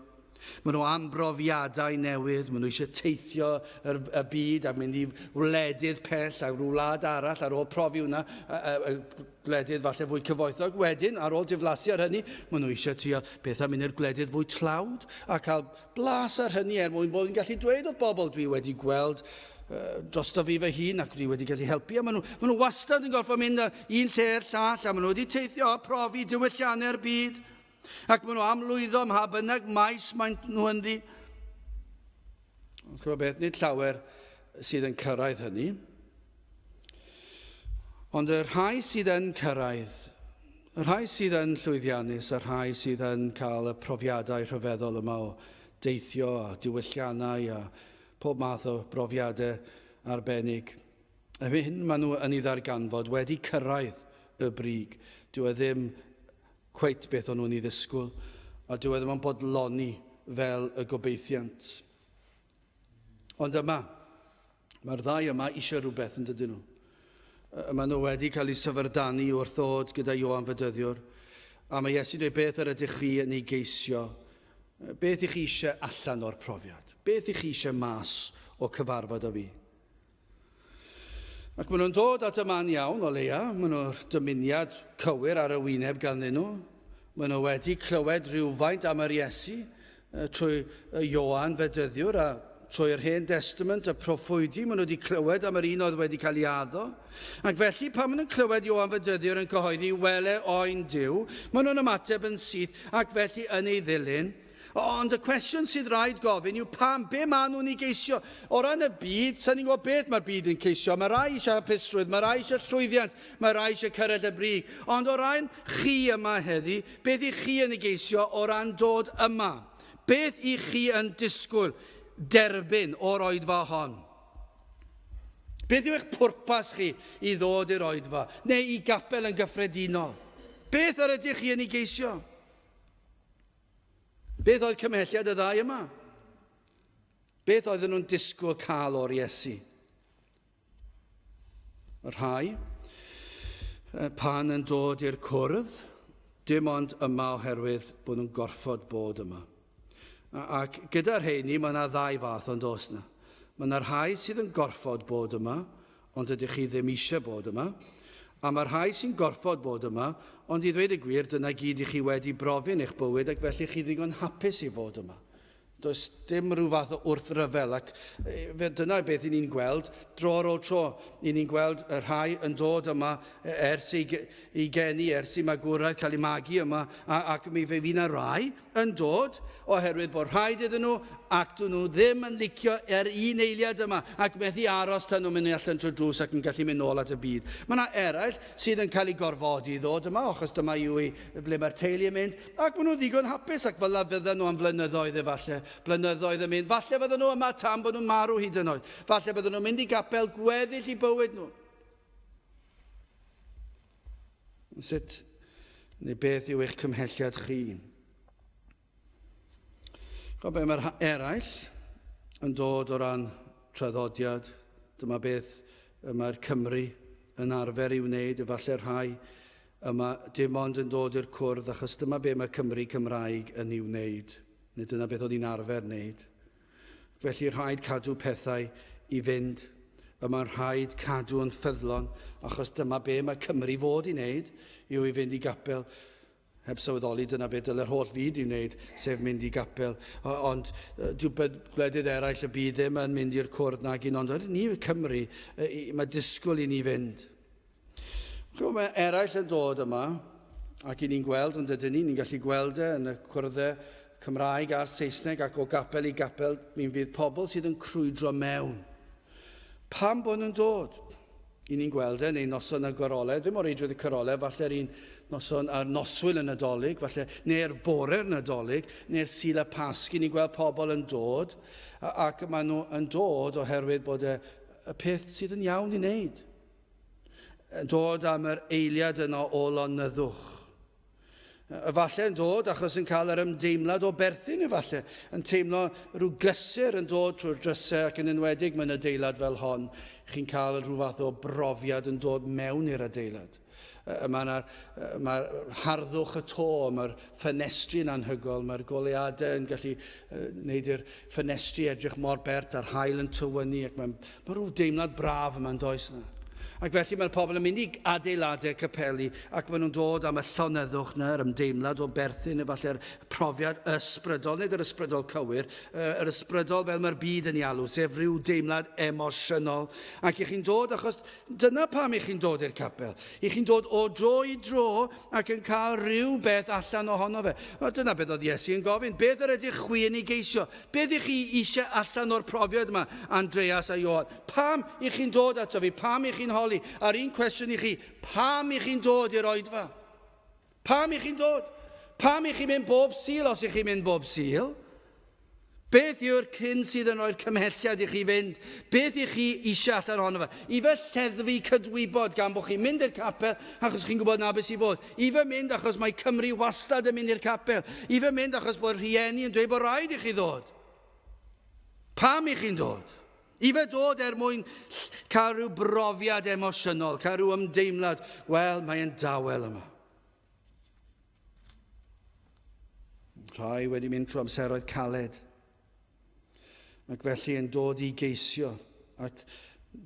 Maen nhw am brofiadau newydd, maen nhw eisiau teithio yr, y byd a mynd i wledydd pell a rhyw wlad arall ar ôl profi hwnna, gwledydd falle fwy cyfoethog. Wedyn, ar ôl diflasu ar hynny, maen nhw eisiau trio beth am mynd i'r gwledydd fwy tlawd a cael blas ar hynny er mwyn bod yn gallu dweud wrth bobl dwi wedi gweld drosto fi fy hun ac dwi wedi gallu helpu. A maen nhw, maen nhw wastad yn gorfod mynd un lle i'r llall a maen nhw wedi teithio a profi diwylliannau'r byd. Ac maen nhw am lwyddo ym mha bynnag maes maen nhw ynddi. Ond chymod beth, nid llawer sydd yn cyrraedd hynny. Ond y rhai sydd yn cyrraedd, y rhai sydd yn llwyddiannus, y rhai sydd yn cael y profiadau rhyfeddol yma o deithio a diwylliannau a pob math o brofiadau arbennig, y hyn maen nhw yn ei ddarganfod wedi cyrraedd y brig. Dyw e ddim cweit beth o'n nhw'n ei ddisgwyl, a dyw e ddim yn bodloni fel y gobeithiant. Ond yma, mae'r ddau yma eisiau rhywbeth yn dydyn nhw. Maen nhw wedi cael eu syfrdanu wrth ddod gyda Ioan Fedyddiwr, a mae Iesu'n dweud beth yr ydych chi yn ei geisio, beth i chi eisiau allan o'r profiad, beth i chi eisiau mas o cyfarfod â fi. Ac maen nhw'n dod at y man iawn o leia, maen nhw'r dymuniad cywir ar y wyneb ganddyn nhw. Maen nhw wedi clywed rhywfaint am yr Iesu trwy Ioan Fedyddiwr a trwy'r Hen Destament, y proffwydi, maen nhw wedi clywed am yr un oedd wedi cael ei addo. Ac felly, pan maen nhw'n clywed Ioan Fedyddiwr yn cyhoeddi wele oen Duw, maen nhw'n ymateb yn syth ac felly yn ei ddilyn. Ond y cwestiwn sydd rhaid gofyn yw pam, be maen nhw'n ei geisio? O ran y byd, sa'n ni'n gwybod beth mae'r byd yn ceisio. Mae rai eisiau hapusrwydd, mae rai eisiau llwyddiant, mae rai eisiau cyrraedd y brig. Ond o ran chi yma heddi, beth i chi yn ei geisio o ran dod yma? Beth i chi yn disgwyl derbyn o'r oedfa hon? Beth yw eich pwrpas chi i ddod i'r oedfa, neu i gapel yn gyffredinol? Beth yr ydych chi yn ei geisio? Beth oedd cymhelliad y ddau yma? Beth oedden nhw'n disgwyl cael o'r Iesu? Y rhai, pan yn dod i'r cwrdd, dim ond yma oherwydd bod nhw'n gorfod bod yma. Ac gyda'r rheini, mae yna ddau fath ond oes yna. Mae yna rhai sydd yn gorfod bod yma, ond dydych chi ddim eisiau bod yma. A mae rhai sy'n gorfod bod yma, ond i ddweud y gwir, dyna gyd i chi wedi brofi yn eich bywyd ac felly chi ddigon hapus i fod yma. Does dim rhyw fath o wrthryfel ac fe dyna beth i ni'n gweld dro ar ôl tro. I ni'n gweld y rhai yn dod yma ers ei, ei geni, ers ei magwraeth, cael ei magu yma, a, ac mi fe fydd yna rai yn dod oherwydd bod rhaid iddyn nhw ac dyn nhw ddim yn licio yr un eiliad yma ac methu aros tan nhw'n mynd allan trwy drws ac yn gallu mynd nôl at y byd. Mae yna eraill sydd yn cael eu gorfodi i ddod yma achos dyma yw ei, ble mae'r teulu yn mynd ac maen nhw'n ddigon hapus ac fel fydden nhw am flynyddoedd efallai, blynyddoedd yn mynd. Falle fydden nhw yma tan bod nhw'n marw hyd yn oed. Falle bydden nhw'n mynd i gapel gweddill i bywyd nhw. Sut neu beth yw eich cymhelliad chi? Chwa be mae'r eraill yn dod o ran traddodiad. Dyma beth y mae'r Cymru yn arfer ei wneud, efallai rhai yma dim ond yn dod i'r cwrdd achos dyma be mae Cymru Cymraeg yn ei wneud. Neu dyna beth o'n i'n arfer wneud. Felly rhaid cadw pethau i fynd. Y mae'n rhaid cadw yn ffyddlon, achos dyma be mae Cymru fod i wneud, yw i fynd i gapel. Heb sylweddoli dyna be dyle'r holl fyd i wneud, sef mynd i gapel. Ond dyw gwledydd eraill y byd ddim yn mynd i'r cwrdd nag un, ond ni Cymru, mae disgwyl i ni fynd. Chymod, mae eraill yn dod yma, ac i ni'n gweld, ond ydyn ni, ni'n gallu gweld e yn y cwrddau Cymraeg a'r Saesneg ac o gapel i gapel, mi fydd pobl sydd yn crwydro mewn. Pam bod nhw'n dod? I ni'n gweld e, neu noson y gorolau, ddim o reidrwydd y corolau, falle'r un noson ar noswyl y Nadolig, falle, neu'r bore'r Nadolig, neu'r Sul y Pasg, i ni'n gweld pobl yn dod, ac maen nhw yn dod oherwydd bod y, y peth sydd yn iawn i wneud. Yn dod am yr eiliad yno o lonyddwch. Efallai yn dod achos yn cael yr ymdeimlad o berthyn efallai, yn teimlo rhyw gysur yn dod trwy'r drysau ac yn enwedig mewn adeilad fel hon, chi'n cael rhyw fath o brofiad yn dod mewn i'r adeilad. Mae mae harddwch y to, mae'r ffenestri yn anhygol, mae'r goleuadau yn gallu wneud i'r ffenestri edrych mor bert a'r haul yn tywynnu ac mae'n mae rhyw deimlad braf yma'n does yna. Ac felly mae'r pobl yn mynd i adeiladau capeli ac maen nhw'n dod am y llonyddwch yna, yr ymdeimlad o berthyn, efallai'r profiad ysbrydol, nid yr ysbrydol cywir, yr ysbrydol fel mae'r byd yn ei alw, sef rhyw deimlad emosiynol. Ac i chi'n dod achos Dyna pam i chi'n dod i'r capel. I chi'n dod o dro i dro ac yn cael rhyw beth allan ohono fe. Wel, dyna beth oedd Iesu yn gofyn. Beth yr ydych chwi yn ei geisio? Beth i chi eisiau allan o'r profiad yma, Andreas a Ioan? Pam i chi'n dod ato fi? Pam i chi'n holi? A'r un cwestiwn i chi, pam i chi'n dod i'r oedfa? Pam i chi'n dod? Pam i chi'n mynd bob Sul os i chi'n mynd bob Sul? Beth yw'r cyn sydd yn rhoi'r cymhelliad i chi fynd? Beth i chi eisiau allan ohono fe? Ife lleddfu cydwybod gan bod chi'n mynd i'r capel achos chi'n gwybod na beth sy'n fod? Ife mynd achos mae Cymru wastad yn mynd i'r capel? Ife mynd achos bod rhieni yn dweud bod rhaid i chi ddod? Pam i chi'n dod? Ife dod er mwyn cael rhyw brofiad emosiynol, cael rhyw ymdeimlad, wel, mae'n dawel yma. Rhai wedi mynd trwy amseroedd caled, ac felly yn dod i geisio, ac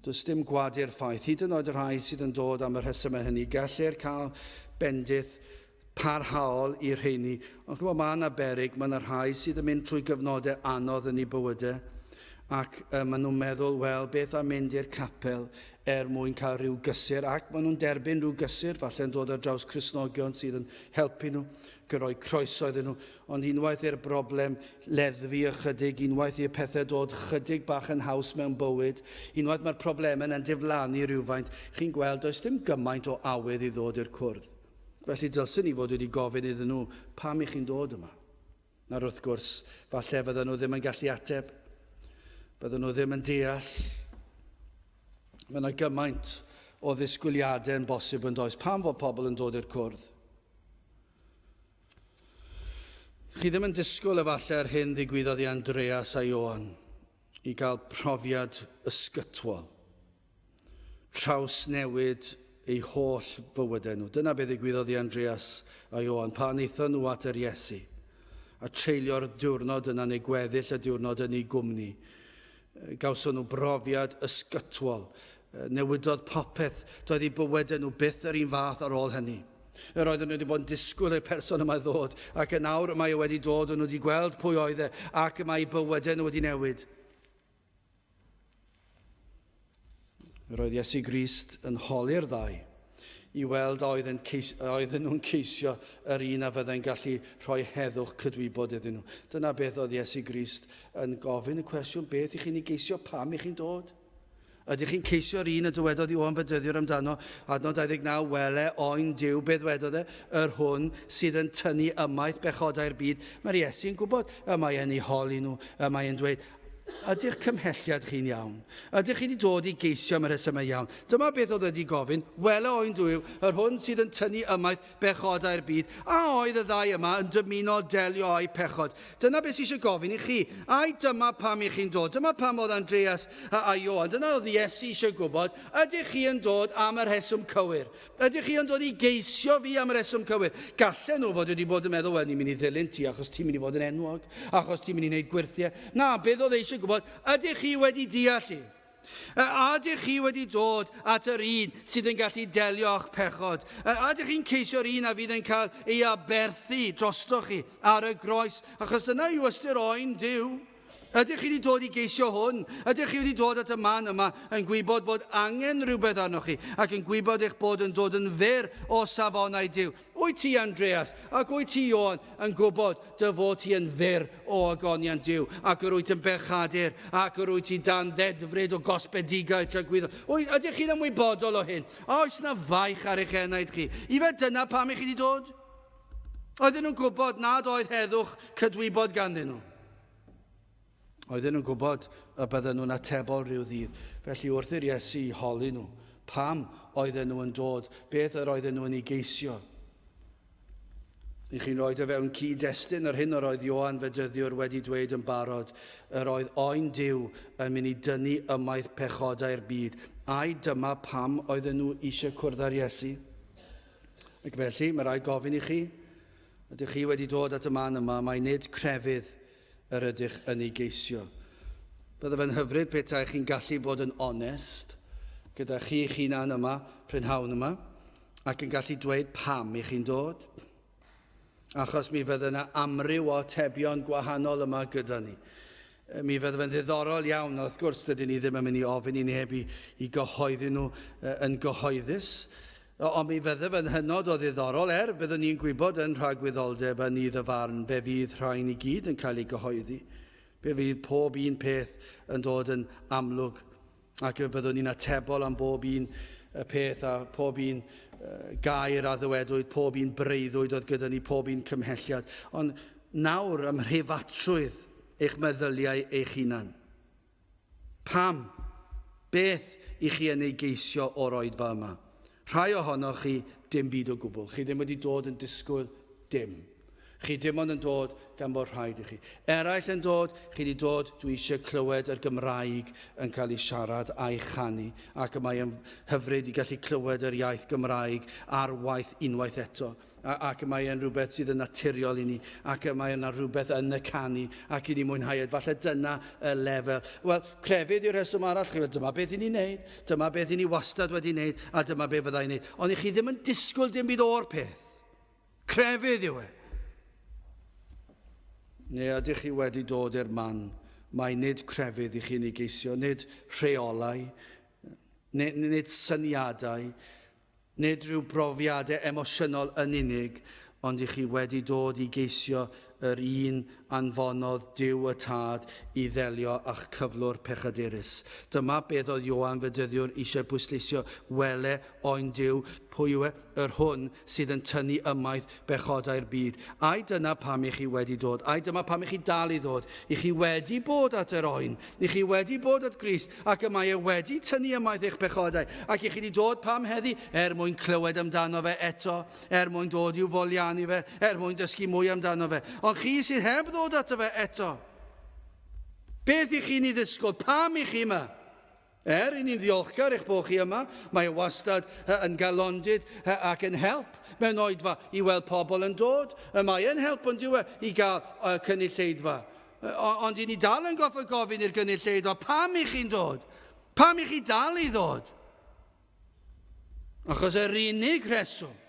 does dim gwadu'r ffaith, hyd yn oed y rhai sydd yn dod am y rhesymau hynny, gellir cael bendith parhaol i'r rheini. Ond chymod, mae yna berig, mae yna rhai sydd yn mynd trwy gyfnodau anodd yn eu bywydau, ac maen nhw'n meddwl, wel, beth am mynd i'r capel er mwyn cael rhyw gysur, ac maen nhw'n derbyn rhyw gysur, falle'n dod ar draws Cristnogion sydd yn helpu nhw, gyrroi croeso iddyn nhw, ond unwaith i'r broblem leddfu ychydig, unwaith i'r pethau dod chydig bach yn haws mewn bywyd, unwaith mae'r problemau yna'n diflannu rhywfaint, chi'n gweld does dim gymaint o awydd i ddod i'r cwrdd. Felly dylswn i fod wedi gofyn iddyn nhw, pam i chi'n dod yma? Nawr wrth gwrs, falle fydden nhw ddim yn gallu ateb. Bydden nhw ddim yn deall. Mae yna gymaint o ddisgwyliadau yn bosib yn does. Pam fod pobl yn dod i'r cwrdd? Chi ddim yn disgwyl efallai yr hyn ddigwyddodd i Andreas a Ioan i gael profiad ysgytwol. Trawsnewid eu holl fywydau nhw. Dyna beth ddigwyddodd i Andreas a Ioan pan aethon nhw at yr Iesu a treulio'r diwrnod yna neu gweddill y diwrnod yn ei gwmni. Gawson nhw brofiad ysgytwol. Newidodd popeth. Doedd eu bywydau nhw byth yr un fath ar ôl hynny. Yr oedden nhw wedi bod yn disgwyl i'r person yma ddod, ac yn awr mae e wedi dod, o'n nhw wedi gweld pwy oedd e, ac mae eu bywydau nhw wedi newid. Yr oedd Iesu Grist yn holi'r ddau i weld a oedden, ceis, a oedden nhw'n ceisio yr un a fyddai'n gallu rhoi heddwch cydwybod iddyn nhw. Dyna beth oedd Iesu Grist yn gofyn y cwestiwn, beth i chi'n ei geisio, pam i chi'n dod? Ydych chi'n ceisio'r un y dywedodd Ioan Fedyddiwr amdano, adnod 29, wele, oen Duw, beth wedodd e? Yr hwn sydd yn tynnu ymaith bechodau'r byd. Mae'r Iesu yn gwybod, y mae e'n eu holi nhw, y mae e'n dweud, Ydy'ch cymhelliad chi'n iawn? Ydych chi wedi dod i geisio am y rhesymau iawn? Dyma beth oedd wedi gofyn, Wele oen Duw, yr hwn sydd yn tynnu ymaith bechodau'r byd. A oedd y ddau yma yn dymuno delio â'u pechod? Dyna beth sydd eisiau gofyn i chi. Ai dyma pam i chi'n dod? Dyma pam oedd Andreas a, a Ioan. Dyna oedd Iesu eisiau gwybod. Ydych chi yn dod am y rheswm cywir? Ydych chi yn dod i geisio fi am y rheswm cywir? Gallen nhw fod wedi bod yn meddwl, wel, ni'n mynd i ddilyn ti achos ti'n mynd i fod yn enwog, achos ti'n mynd i wneud gwyrthiau. Na, beth oedd eisiau gwybod, ydych chi wedi deall i? A ydych chi wedi dod at yr un sydd yn gallu delio â'ch pechod? A ydych chi'n ceisio'r un a fydd yn cael ei aberthu drostoch chi ar y groes? Achos dyna yw ystyr oen Duw. Ydych chi wedi dod i geisio hwn? Ydych chi wedi dod at y man yma yn gwybod bod angen rhywbeth arnoch chi ac yn gwybod eich bod yn dod yn fyr o safonau Duw? Wyt ti, Andreas, ac wyt ti, Ioan, yn gwybod dy fod ti yn fyr o ogoniant Duw ac yr wyt yn bechadur ac yr wyt ti dan ddedfryd o gosbedigaeth tragwyddol? Wyt, ydych chi'n ymwybodol o hyn? A oes na faich ar eich enaid chi? Ife dyna pam i chi wedi dod? Oedden nhw'n gwybod nad oedd heddwch cydwybod ganddyn nhw. Oedden nhw'n gwybod y bydden nhw'n atebol rhyw ddydd. Felly wrth i'r Iesu holi nhw, pam oedden nhw yn dod, beth yr oedden nhw yn ei geisio. I chi'n rhoi o fewn cyd-destun yr hyn yr oedd Ioan Fedyddiwr wedi dweud yn barod, yr oedd oen Duw yn mynd i dynnu ymaith pechodau'r byd. Ai dyma pam oedden nhw eisiau cwrdd â'r Iesu? Ac felly, mae rhaid gofyn i chi, ydych chi wedi dod at y man yma, mae nid crefydd yr ydych yn ei geisio. Bydde fe'n hyfryd petai chi'n gallu bod yn onest gyda chi'ch hunan yma, prynhawn yma, ac yn gallu dweud pam i chi'n dod. Achos mi fydde yna amryw o atebion gwahanol yma gyda ni. Mi fydde fe'n ddiddorol iawn, a wrth gwrs dydyn ni ddim yn mynd i ofyn i neb i, i gyhoeddi nhw yn gyhoeddus, Ond mi fydde fe'n hynod o ddiddorol, er byddwn ni'n gwybod yn rhagwyddoldeb a nydd y farn, fe fydd rhain i gyd yn cael eu gyhoeddi. Fe fydd pob un peth yn dod yn amlwg, ac y byddwn ni'n atebol am bob un peth a pob un gair a ddywedwyd, pob un breuddwyd oedd gyda ni, pob un cymhelliad. Ond nawr, ym mhreifatrwydd, eich meddyliau eich hunan. Pam? Beth i chi yn ei geisio o'r oedfa yma? Rhai ohonoch chi, dim byd o gwbl. Chi ddim wedi dod yn disgwyl dim. Chi dim ond yn dod gan bod rhaid i chi. Eraill yn dod, chi wedi dod, dwi eisiau clywed yr Gymraeg yn cael ei siarad a'i chanu, ac y mae yn hyfryd i gallu clywed yr iaith Gymraeg ar waith unwaith eto. Ac y mae e'n rhywbeth sydd yn naturiol i ni, ac y mae yna rhywbeth yn y canu, ac i ni mwynhau e. Falle dyna y lefel. Wel, crefydd yw'r rheswm arall. Chi, dyma beth i ni'n neud, dyma beth i ni wastad wedi neud, a dyma beth fyddai'n neud. Ond i chi ddim yn disgwyl dim byd o'r peth. Crefydd yw e. Neu ydych chi wedi dod i'r man mae nid crefydd i chi'n ei geisio, nid rheolau, nid, nid syniadau, Nid rhyw brofiadau emosiynol yn unig, ond i chi wedi dod i geisio yr un anfonodd Duw y Tad i ddelio â'ch cyflwr pechadurus. Dyma beth oedd Ioan Fedyddiwr eisiau pwysleisio, Wele oen Duw, pwy yw e? Yr hwn sydd yn tynnu ymaith bechodau'r byd. Ai dyna pam i chi wedi dod? Ai dyma pam i chi dal i ddod? I chi wedi bod at yr oen, I chi wedi bod at Grist, ac y mae e wedi tynnu ymaith eich pechodau, ac i chi wedi dod pam heddi? Er mwyn clywed amdano fe eto, er mwyn dod i'w foliannu fe, er mwyn dysgu mwy amdano fe. Ond chi sydd heb ddod ato fe eto, beth i chi'n ei ddisgwyl? Pam i chi yma? Er i ni'n ddiolchgar eich bod chi yma, mae e wastad yn galondid ac yn help mewn oedfa i weld pobl yn dod. Y mae e'n help yn dyw e i gael cynulleidfa. Ond i ni dal yn goffod gofyn i'r gynulleidfa, pam i chi'n dod? Pam i chi dal i ddod? Achos yr unig rheswm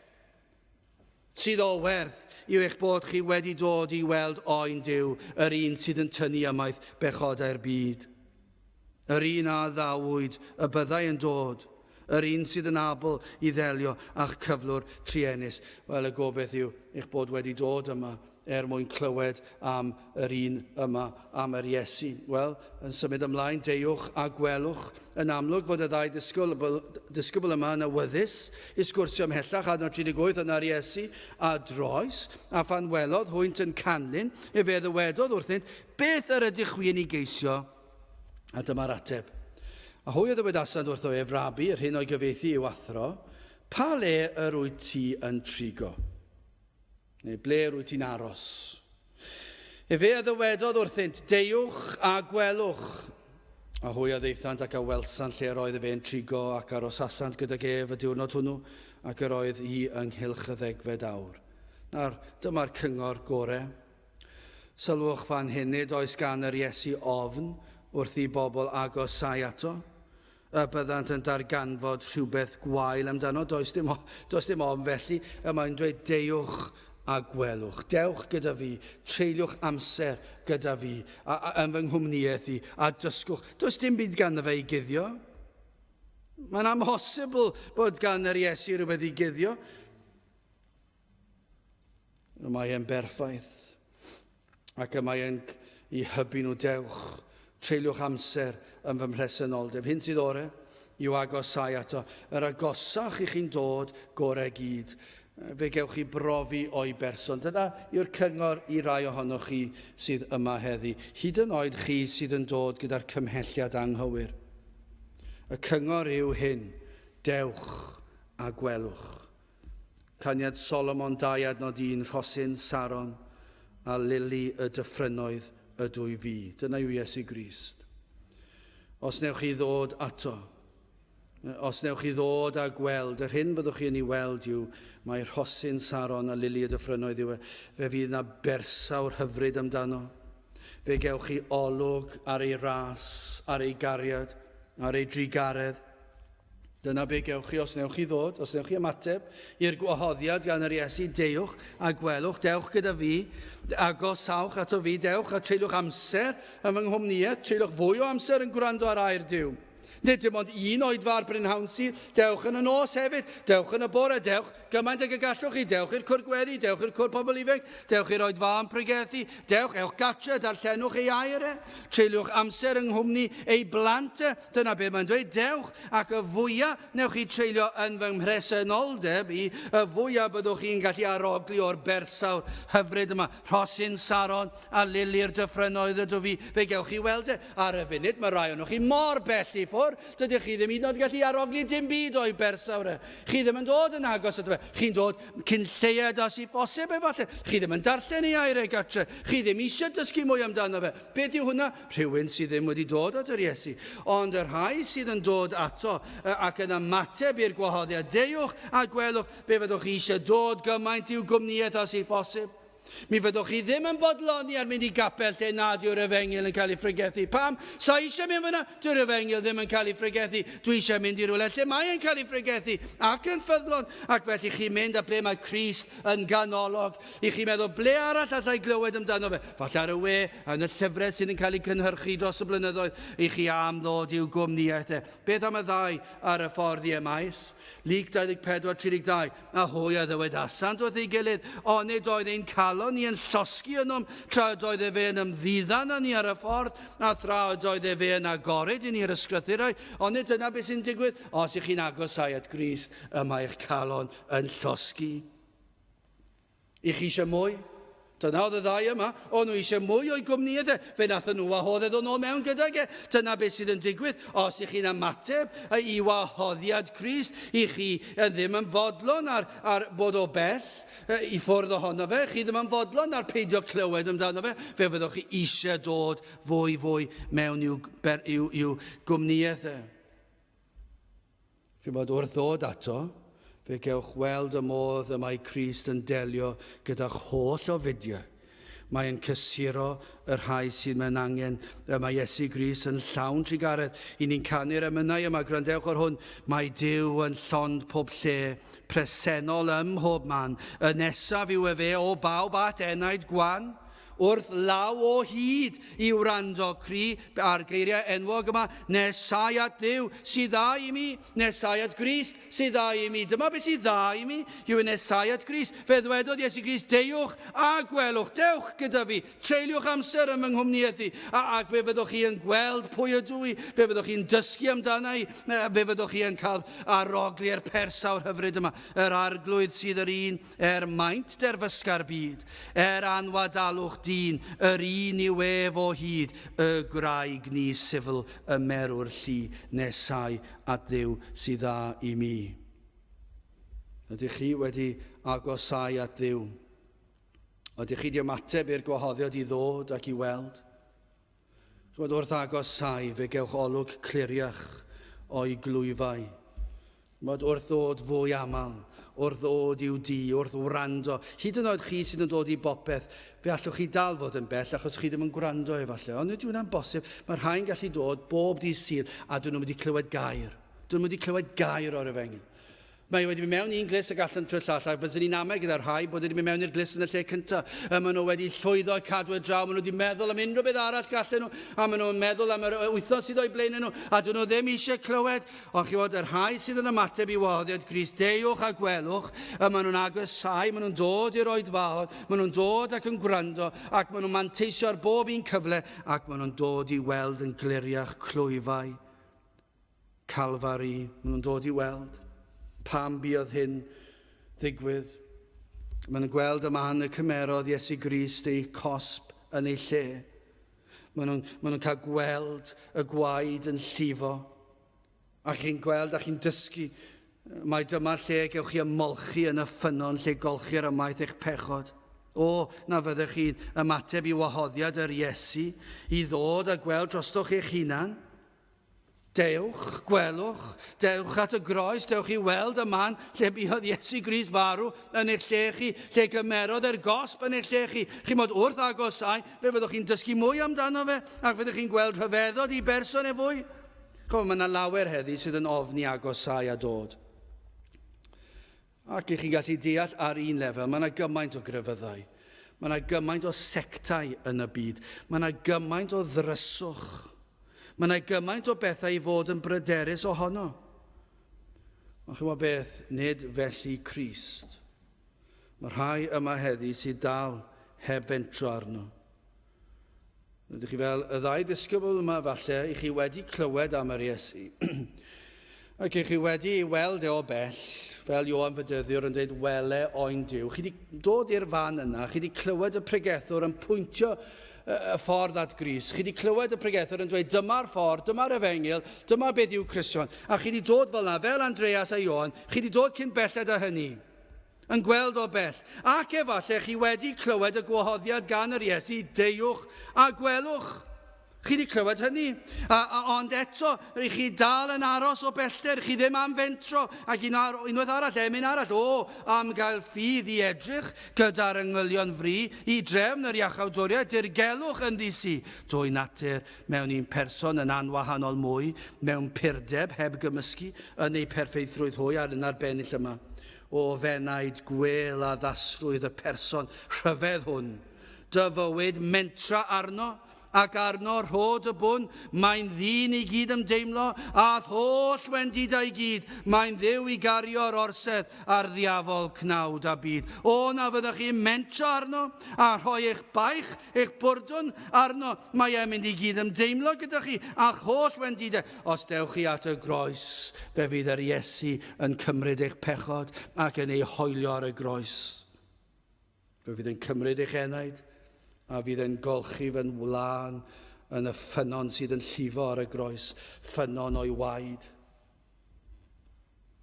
sydd o werth yw eich bod chi wedi dod i weld oen Duw, yr un sydd yn tynnu ymaith bechodau'r byd. Yr un a addawyd y byddai yn dod, yr un sydd yn abl i ddelio â'ch cyflwr truenus. Wel, y gobaith yw eich bod wedi dod yma er mwyn clywed am yr un yma, am yr Iesu. Wel, yn symud ymlaen, deuwch a gwelwch. Yn amlwg fod y ddau ddisgybl, disgybl yma yn awyddus i sgwrsio ymhellach, adnod 38, yna'r Iesu a droes, a phan welodd hwynt yn canlyn, efe ddywedodd wrthynt, beth yr ydych chwi yn ei geisio? A dyma'r ateb. A hwy a ddywedasant wrtho ef, Rabi, yr hyn o'i gyfieithu yw athro, pa le yr wyt ti yn trigo? Neu ble rwyt ti'n aros? Efe a ddywedodd wrthynt, Deuwch a gwelwch. A hwy a ddaethant ac a welsant lle yr oedd efe yn trigo ac arosasant gydag ef y diwrnod hwnnw, ac yr oedd hi ynghylch y ddegfed awr. Nawr, dyma'r cyngor gore. Sylwch fan hyn, nid oes gan yr Iesu ofn wrth i bobl agosau ato. Y byddant yn darganfod rhywbeth gwael amdano. Does dim, does dim ofn felly. Y mae'n dweud, deuwch a gwelwch. Dewch gyda fi, treuliwch amser gyda fi, a, a, yn fy nghwmnïaeth i, a dysgwch. Does dim byd ganddo fe i guddio. Mae'n amhosibl bod gan yr Iesu rhywbeth i guddio. Y mae e'n berffaith. Ac y mae e'n i hybu nhw dewch, treuliwch amser yn fy mhresenoldeb. Hyn sydd ore i'w agosau ato. Yr agosach i chi'n dod, gorau gyd. Fe gewch chi brofi o'i berson. Dyna yw'r cyngor i rai ohonoch chi sydd yma heddi. Hyd yn oed chi sydd yn dod gyda'r cymhelliad anghywir. Y cyngor yw hyn, dewch a gwelwch. Caniad Solomon 2 adnod 1, Rhosyn Saron a lili y dyffrynnoedd ydw i fi. Dyna yw Iesu Grist. Os newch chi ddod ato, os newch chi ddod a gweld, yr hyn byddwch chi yn ei weld yw mae rhosyn Saron a lili y dyffrynnoedd yw e. Fe fydd na bersawr hyfryd amdano. Fe gewch chi olwg ar ei ras, ar ei gariad, ar ei drugaredd. Dyna be gewch chi os newch chi ddod, os newch chi ymateb i'r gwahoddiad gan yr Iesu, deuwch a gwelwch, dewch gyda fi, agosawch ato fi, dewch a treuliwch amser yn fy nghwmnïaeth, treuliwch fwy o amser yn gwrando ar air Duw. Nid dim ond un oedfa ar brynhawn Sul, dewch yn y nos hefyd, dewch yn y bore, dewch gymaint ag y gallwch chi, dewch i'r cwr gweddi, dewch i'r cwr pobl ifanc, dewch i'r oedfa am pregethu, dewch, ewch gatre, darllenwch ei air e, treuliwch amser yng nghwmni ei blant e, dyna beth mae'n dweud, dewch, ac y fwyaf newch chi treulio yn fy mhresenoldeb i, y fwyaf byddwch chi'n gallu arogli o'r bersawr hyfryd yma, rhosyn Saron a lili'r dyffrynnoedd ydw fi, fe gewch chi weld e. Ar y funud, mae rai ohonoch chi mor bell i ffwrdd, dydych chi ddim hyd yn oed yn gallu arogli dim byd o'i bersawr e. Chi ddim yn dod yn agos ato fe. Chi'n dod cyn lleied â sy'n phosib efallai. Chi ddim yn darllen ei air e gatre. Chi ddim eisiau dysgu mwy amdano fe. Beth yw hwnna? Rhywun sydd ddim wedi dod at yr Iesu. Ond y rhai sydd yn dod ato ac yn ymateb i'r gwahoddiad, deuwch a gwelwch, fe fyddwch chi eisiau dod gymaint i'w gwmnïaeth â sy'n phosib. Mi fyddwch chi ddim yn bodloni ar mynd i gapel lle nad yw'r efengyl yn cael ei phregethu. Pam? Sa eisiau mynd fyna? Dyw'r efengyl ddim yn cael ei phregethu. Dwi eisiau mynd i rywle lle mae e'n cael ei phregethu ac yn ffyddlon. Ac felly chi'n mynd a ble mae Crist yn ganolog. I chi'n meddwl, ble arall allai glywed amdano fe? Falle ar y we, yn y llyfrau sydd yn cael eu cynhyrchu dros y blynyddoedd, i chi am ddod i'w gwmnïaeth e. Beth am y ddau ar y ffordd i Emmaus? Luc 24, 32. A hwy a ddywedasant wrth ei gilydd, Onid oedd ein calon ni yn llosgi ynom tra ydoedd efe yn ymddiddan â ni ar y ffordd, a thra ydoedd efe yn agored i ni yr ysgrythurau? Onid dyna beth sy'n digwydd? Os ych chi'n agosau at Grist, y mae eich calon yn llosgi. I chi eisiau mwy? Dyna oedd y ddau yma. O'n nhw eisiau mwy o'i gwmnïaeth e. Fe nathon nhw wahodd e ddod nôl mewn gydag e. Dyna beth sydd yn digwydd. Os ych chi'n ymateb i wahoddiad Crist, i chi ddim yn fodlon ar, ar bod o bell i ffwrdd ohono fe, chi ddim yn fodlon ar peidio clywed amdano fe, fe fyddwch chi eisiau dod fwy fwy mewn i'w, i'w, i'w gwmnïaeth e. Ch'mod, wrth ddod ato, fe gewch weld y modd y mae Crist yn delio gyda'ch holl ofidiau. Mae e'n cysuro y rhai sydd mewn angen. Y mae Iesu Grist yn llawn trugaredd. I ni'n canu'r emynau yma, gwrandewch ar hwn. Mae Duw yn llond pob lle, presennol ym mhob man. Y nesaf yw efe o bawb at enaid gwan. Wrth law o hyd i wrando cri a'r geiriau enwog yma, nesau at Dduw sydd dda i mi, nesau at Grist sydd dda i mi. Dyma beth sydd dda i mi, yw nesau at Grist. Fe ddwedodd Iesu Grist, deuwch a gwelwch, dewch gyda fi, treuliwch amser yn fy nghwmnïaeth i, a, ac fe fyddwch chi yn gweld pwy ydw i, fe fyddwch chi'n dysgu amdana i, fe fyddwch chi yn cael arogli'r persawr hyfryd yma, yr arglwydd sydd yr un Er maint derfysga'r byd, er anwadalwch dyn, yr un yw ef o hyd, y gwraig ni sifl y merw'r llu nesau at Dduw sydd dda i mi. Ydych chi wedi agosáu at Dduw? Ydych chi wedi ymateb i'r gwahoddiad i ddod ac i weld? Chymod, wrth agosáu, fe gewch olwg cliriach o'i glwyfau. Chymod, wrth ddod fwy aml, wrth ddod i'w dŷ, wrth wrando, hyd yn oed chi sydd yn dod i bopeth, fe allwch chi dal fod yn bell achos chi ddim yn gwrando efallai. Ond nid yw hwnna'n bosib. Mae rhai'n gallu dod bob dydd Sul a dyn nhw'n mynd i clywed gair. Dyn nhw'n mynd i clywed gair o'r efengyl. Mae e wedi mynd mewn un glust ac allan trwy'r llall, ac byswn i'n amau gyda rhai bod wedi mynd mewn i'r glust yn y lle cyntaf. Y maen nhw wedi llwyddo cadw e draw, maen nhw wedi meddwl am unrhyw beth arall gallen nhw, a maen nhw'n meddwl am yr wythnos sydd o'i blaen nhw, a dyn nhw ddim eisiau clywed. Ond chi fod, y rhai sydd yn ymateb i wahoddiad Crist, deuwch a gwelwch, y maen nhw'n agosau, maen nhw'n dod i'r oedfaon, maen nhw'n dod ac yn gwrando, ac maen nhw'n manteisio ar bob un cyfle, ac maen nhw'n dod i weld yn gliriach clwyfau. Calfari, maen nhw'n dod i weld pam buodd hyn ddigwydd. Maen nhw'n gweld y man y cymerodd Iesu Grist ei cosb yn ei lle. Maen nhw'n maen nhw cael gweld y gwaed yn llifo. A chi'n gweld a chi'n dysgu mai dyma'r lle gewch chi ymolchi yn y ffynnon lle golchir ymaith eich pechod. O, na fyddech chi'n ymateb i wahoddiad yr Iesu i ddod a gweld drostoch eich hunan. Dewch, gwelwch, dewch at y groes, dewch i weld y man lle buodd Iesu Grist farw yn eich lle chi, lle gymerodd e'r gosb yn eich lle chi. Chi'n bod wrth agosau, fe fyddwch chi'n dysgu mwy amdano fe, ac fyddwch chi'n gweld rhyfeddod i berson e fwy. Chymod, mae yna lawer heddi sydd yn ofni agosau a dod. Ac i chi'n gallu deall ar un lefel, mae yna gymaint o grefyddau. Mae yna gymaint o sectau yn y byd. Mae yna gymaint o ddryswch. Mae yna gymaint o bethau i fod yn bryderus ohono. Ond chymod beth, nid felly Crist. Mae rhai yma heddi sydd dal heb fentro arno. Rydych chi fel y ddau ddisgybl yma falle, i chi wedi clywed am yr Iesu. Ac i chi wedi ei weld e o bell, fel Ioan Fedyddiwr yn dweud, wele oen Duw. Chi wedi dod i'r fan yna, chi wedi clywed y pregethwr yn pwyntio y ffordd at Grist. Chi wedi clywed y pregethwr yn dweud, dyma'r ffordd, dyma'r efengyl, dyma beth yw Cristion. A chi wedi dod fel yna, fel Andreas a Ioan, chi wedi dod cyn belled â hynny. Yn gweld o bell, ac efallai chi wedi clywed y gwahoddiad gan yr Iesu, deuwch a gwelwch. Chi wedi clywed hynny, a, a, ond eto, rych chi dal yn aros o bellter, chi ddim am fentro, ac un ar, unwaith arall, emyn arall, o, am gael ffydd i edrych gyda'r yngylion fri, i drefn yr iachawdwriaeth, dirgelwch ynddi si, dwy natur mewn un person yn anwahanol mwy, mewn purdeb heb gymysgu, yn eu perffeithrwydd hwy, ar yna'r bennill yma. O f'enaid, gwêl addasrwydd y person rhyfedd hwn. Dy fywyd, mentra arno, ac arno rhod y bwn, mae'n ddyn i gyd ymdeimlo, a'th holl wendidau i gyd, mae'n Dduw i gario'r orsedd a'r ddiafol cnawd a byd. O, na fyddech chi'n mentro arno, a rhoi eich baich, eich bwrdwn arno, mae e'n mynd i gyd ymdeimlo gyda chi, a'ch holl wendidau. Os dewch chi at y groes, fe fydd yr Iesu yn cymryd eich pechod ac yn ei hoelio ar y groes. Fe fydd yn cymryd eich enaid a fydd yn golchi fe'n wlân yn y ffynnon sydd yn llifo ar y groes, ffynnon o'i waed.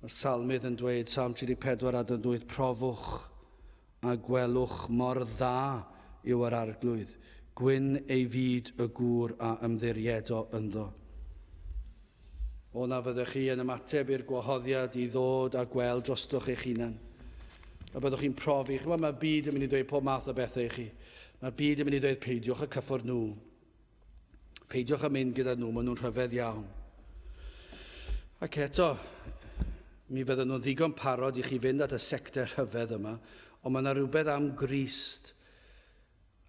Mae'r salmydd yn dweud, Salm 34 adnod 8, profwch a gwelwch mor dda yw yr Arglwydd, gwyn ei fyd y gŵr a ymddiriedo ynddo. O na fyddech chi yn ymateb i'r gwahoddiad i ddod a gweld drostoch eich hunan. A byddwch chi'n profi, chymod, mae'r byd yn mynd i dweud pob math o bethau i chi. Mae'r byd yn mynd i dweud peidiwch y cyffwrdd nhw. Peidiwch â mynd gyda nhw, maen nhw'n rhyfedd iawn. Ac eto, mi fydden nhw'n ddigon parod i chi fynd at y sector rhyfedd yma, ond mae yna rhywbeth am Grist.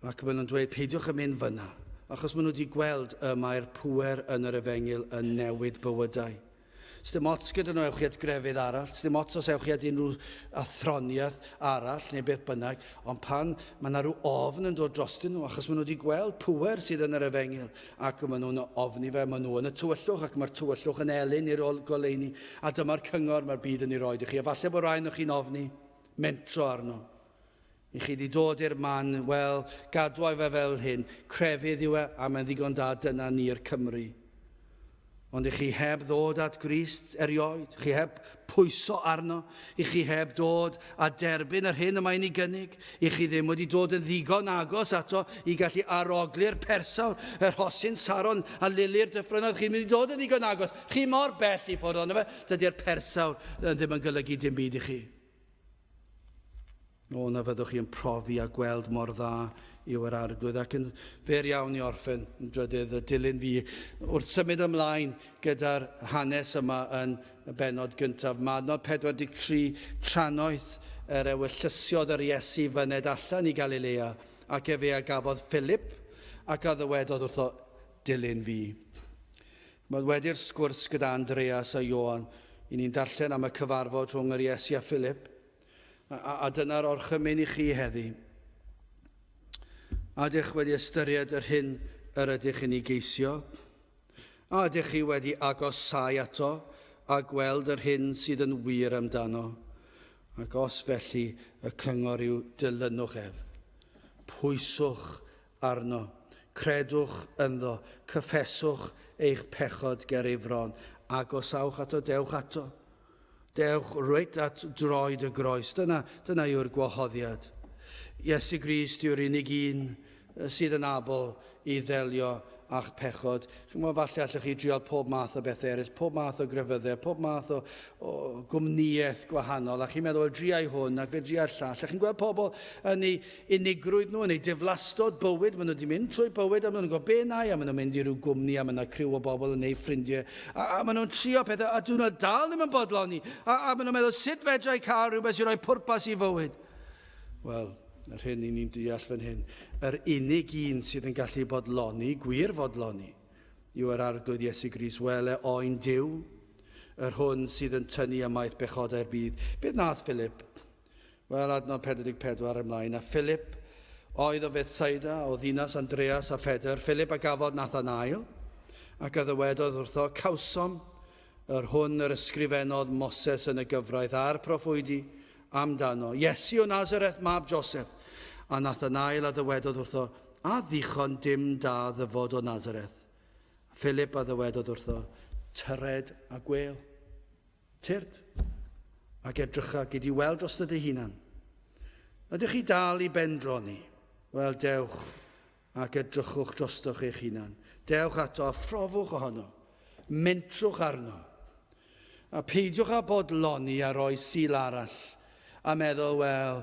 Ac maen nhw'n dweud, peidiwch â mynd fyna, achos maen nhw wedi gweld y mae'r pŵer yn yr efengyl yn newid bywydau. Sdim ots gyda nhw ewch chi at grefydd arall, sdim ots os ewch chi at unrhyw athroniaeth arall neu beth bynnag, ond pan mae yna rhyw ofn yn dod drostyn nhw, achos maen nhw wedi gweld pŵer sydd yn yr efengyl, ac maen nhw'n ofni fe, maen nhw yn y tywyllwch, ac mae'r tywyllwch yn elyn i'r goleuni, a dyma'r cyngor mae'r byd yn ei roed i chi. A falle bod rhai o'ch chi'n ofni mentro arno. I chi wedi dod i'r man, wel, gadwai fe fel hyn, crefydd yw e, a mae'n ddigon da, dyna ni'r Cymry. Ond i chi heb ddod at Grist erioed, chi heb pwyso arno, i chi heb dod a derbyn yr hyn y mae'n ei gynnig, i chi ddim wedi dod yn ddigon agos ato i gallu arogli'r persawr, yr rhosyn Saron a lili'r dyffrynnoedd, chi'n mynd i dod yn ddigon agos, chi mor bell i ffwrdd ohono fe, dydy'r persawr ddim yn golygu dim byd i chi. O, na fyddwch chi yn profi a gweld mor dda yw yr Arglwydd. Ac yn fer iawn i orffen yn drydydd, y dilyn fi wrth symud ymlaen gyda'r hanes yma yn y bennod gyntaf. Mae adnod 43 trannoeth yr ewyllysiodd yr Iesu fyned allan i Galilea, ac efe a gafodd Philip, ac a ddywedodd wrtho, dilyn fi. Mae wedi'r sgwrs gyda Andreas a Ioan, i ni'n darllen am y cyfarfod rhwng yr Iesu a Philip, a, a, a dyna'r orchymyn i chi heddi. A ydych wedi ystyried yr hyn yr ydych yn ei geisio? A ydych chi wedi agosau ato a gweld yr hyn sydd yn wir amdano? Ac os felly, y cyngor yw dilynwch ef. Pwyswch arno. Credwch ynddo, cyffeswch eich pechod ger ei fron. Agosawch ato, dewch ato. Dewch reit at droed y groes. Dyna, dyna yw'r gwahoddiad. Iesu Grist yw'r unig un sydd yn abl i ddelio â'ch pechod. Chimod, falle allwch chi drial pob math o bethau eraill, pob math o grefyddau, pob math o, o gwmnïaeth gwahanol, a chi'n meddwl, wel, driai hwn, ac fe driai'r llall. A chi'n gweld pobl yn ei unigrwydd nhw, yn eu diflastod bywyd, maen nhw wedi mynd trwy bywyd a maen nhw'n gwybod be na i, a maen nhw'n mynd i ryw gwmni a maen nhw'n criw o bobl yn eu ffrindiau, a, a maen nhw'n trio pethau, a dyn nhw dal ddim yn bodloni, a, a maen nhw'n meddwl sut fedra i cael rhywbeth sy'n rhoi pwrpas i fywyd. Wel, yr hyn i ni'n deall fan hyn, yr unig un sydd yn gallu bodloni, gwir fodloni, Yw yr Arglwydd Iesu Grist, wele oen Duw, yr hwn sydd yn tynnu ymaith bechodau'r byd. Beth nath Philip? Wel, adnod 44 ymlaen, a Philip oedd o Bethsaida, o ddinas Andreas a Phedr. Philip a gafodd Nathanael, ac a ddywedodd wrtho, cawsom yr hwn yr ysgrifennodd Moses yn y gyfraith a'r proffwydi amdano, Iesu o Nazareth, mab Joseph. A Nathanael a ddywedodd wrtho, a ddichon dim da ddyfod o Nazareth? Philip a ddywedodd wrtho, tyred a gwêl. Tyrd, ac edrycha, gei di weld drosto dy hunan. Ydych chi dal i bendroni? Wel, dewch ac edrychwch drostoch eich hunan. Dewch ato a phrofwch ohono. Mentrwch arno. A peidiwch â bodloni a rhoi sil arall a meddwl, wel,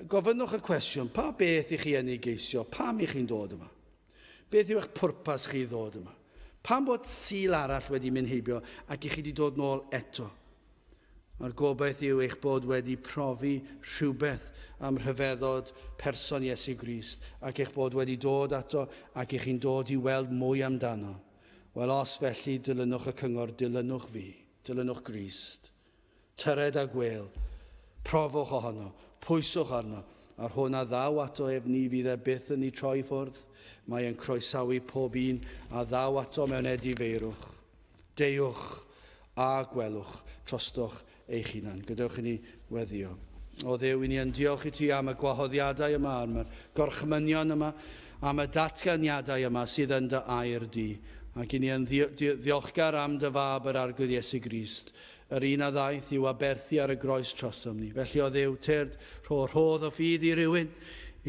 gofynnwch y cwestiwn, pa beth i chi yn ei geisio, pam i chi'n dod yma? Beth yw eich pwrpas chi i ddod yma? Pam bod Sul arall wedi mynd heibio ac i chi wedi dod nôl eto? Mae'r gobaith yw eich bod wedi profi rhywbeth am rhyfeddod person Iesu Grist ac eich bod wedi dod ato ac i chi'n dod i weld mwy amdano. Wel, os felly, dilynwch y cyngor, dilynwch fi, dilynwch Grist. Tyred a gwêl, profwch ohono, pwyswch arno, a'r hwn a ddaw ato ef ni fydd e byth yn ei troi i ffwrdd. Mae e'n croesawu pob un a ddaw ato mewn edifeirwch. Deuwch a gwelwch trostoch eich hunan. Gadewch i ni weddio. O Dduw, i ni yn diolch i ti am y gwahoddiadau yma, am y gorchmynion yma, am y datganiadau yma sydd yn dy air di. Ac i ni yn ddiolchgar am dy fab yr Arglwydd Iesu Grist, yr un a ddaeth i'w aberthu ar y groes trosom ni. Felly, o Dduw, tyrd, rho rhodd o ffydd i rywun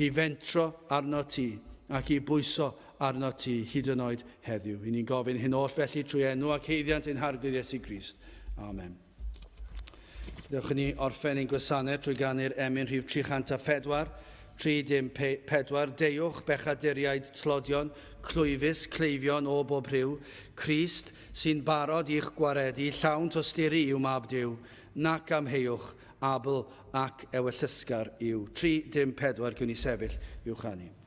i fentro arno ti ac i bwyso arno ti hyd yn oed heddiw. I ni'n gofyn hyn oll felly trwy enw ac haeddiant ein Harglwydd Iesu Grist. Amen. Dewch i ni orffen ein gwasanaeth trwy ganu'r emyn rhif 304, 34, Deuwch, bechaduriaid tlodion, clwyfus, cleifion o bob rhyw, Crist, sy'n barod i'ch gwaredu, llawn tosturi yw Mab Duw, nac amheuwch, abl ac ewyllysgar yw. 34, Gewn ni sefyll i'w chanu.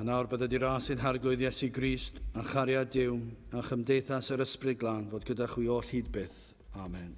A nawr bydded i ras ein Harglwydd Iesu Grist, a chariad Duw, a chymdeithas yr Ysbryd Glân fod gyda chwi oll hyd byth. Amen.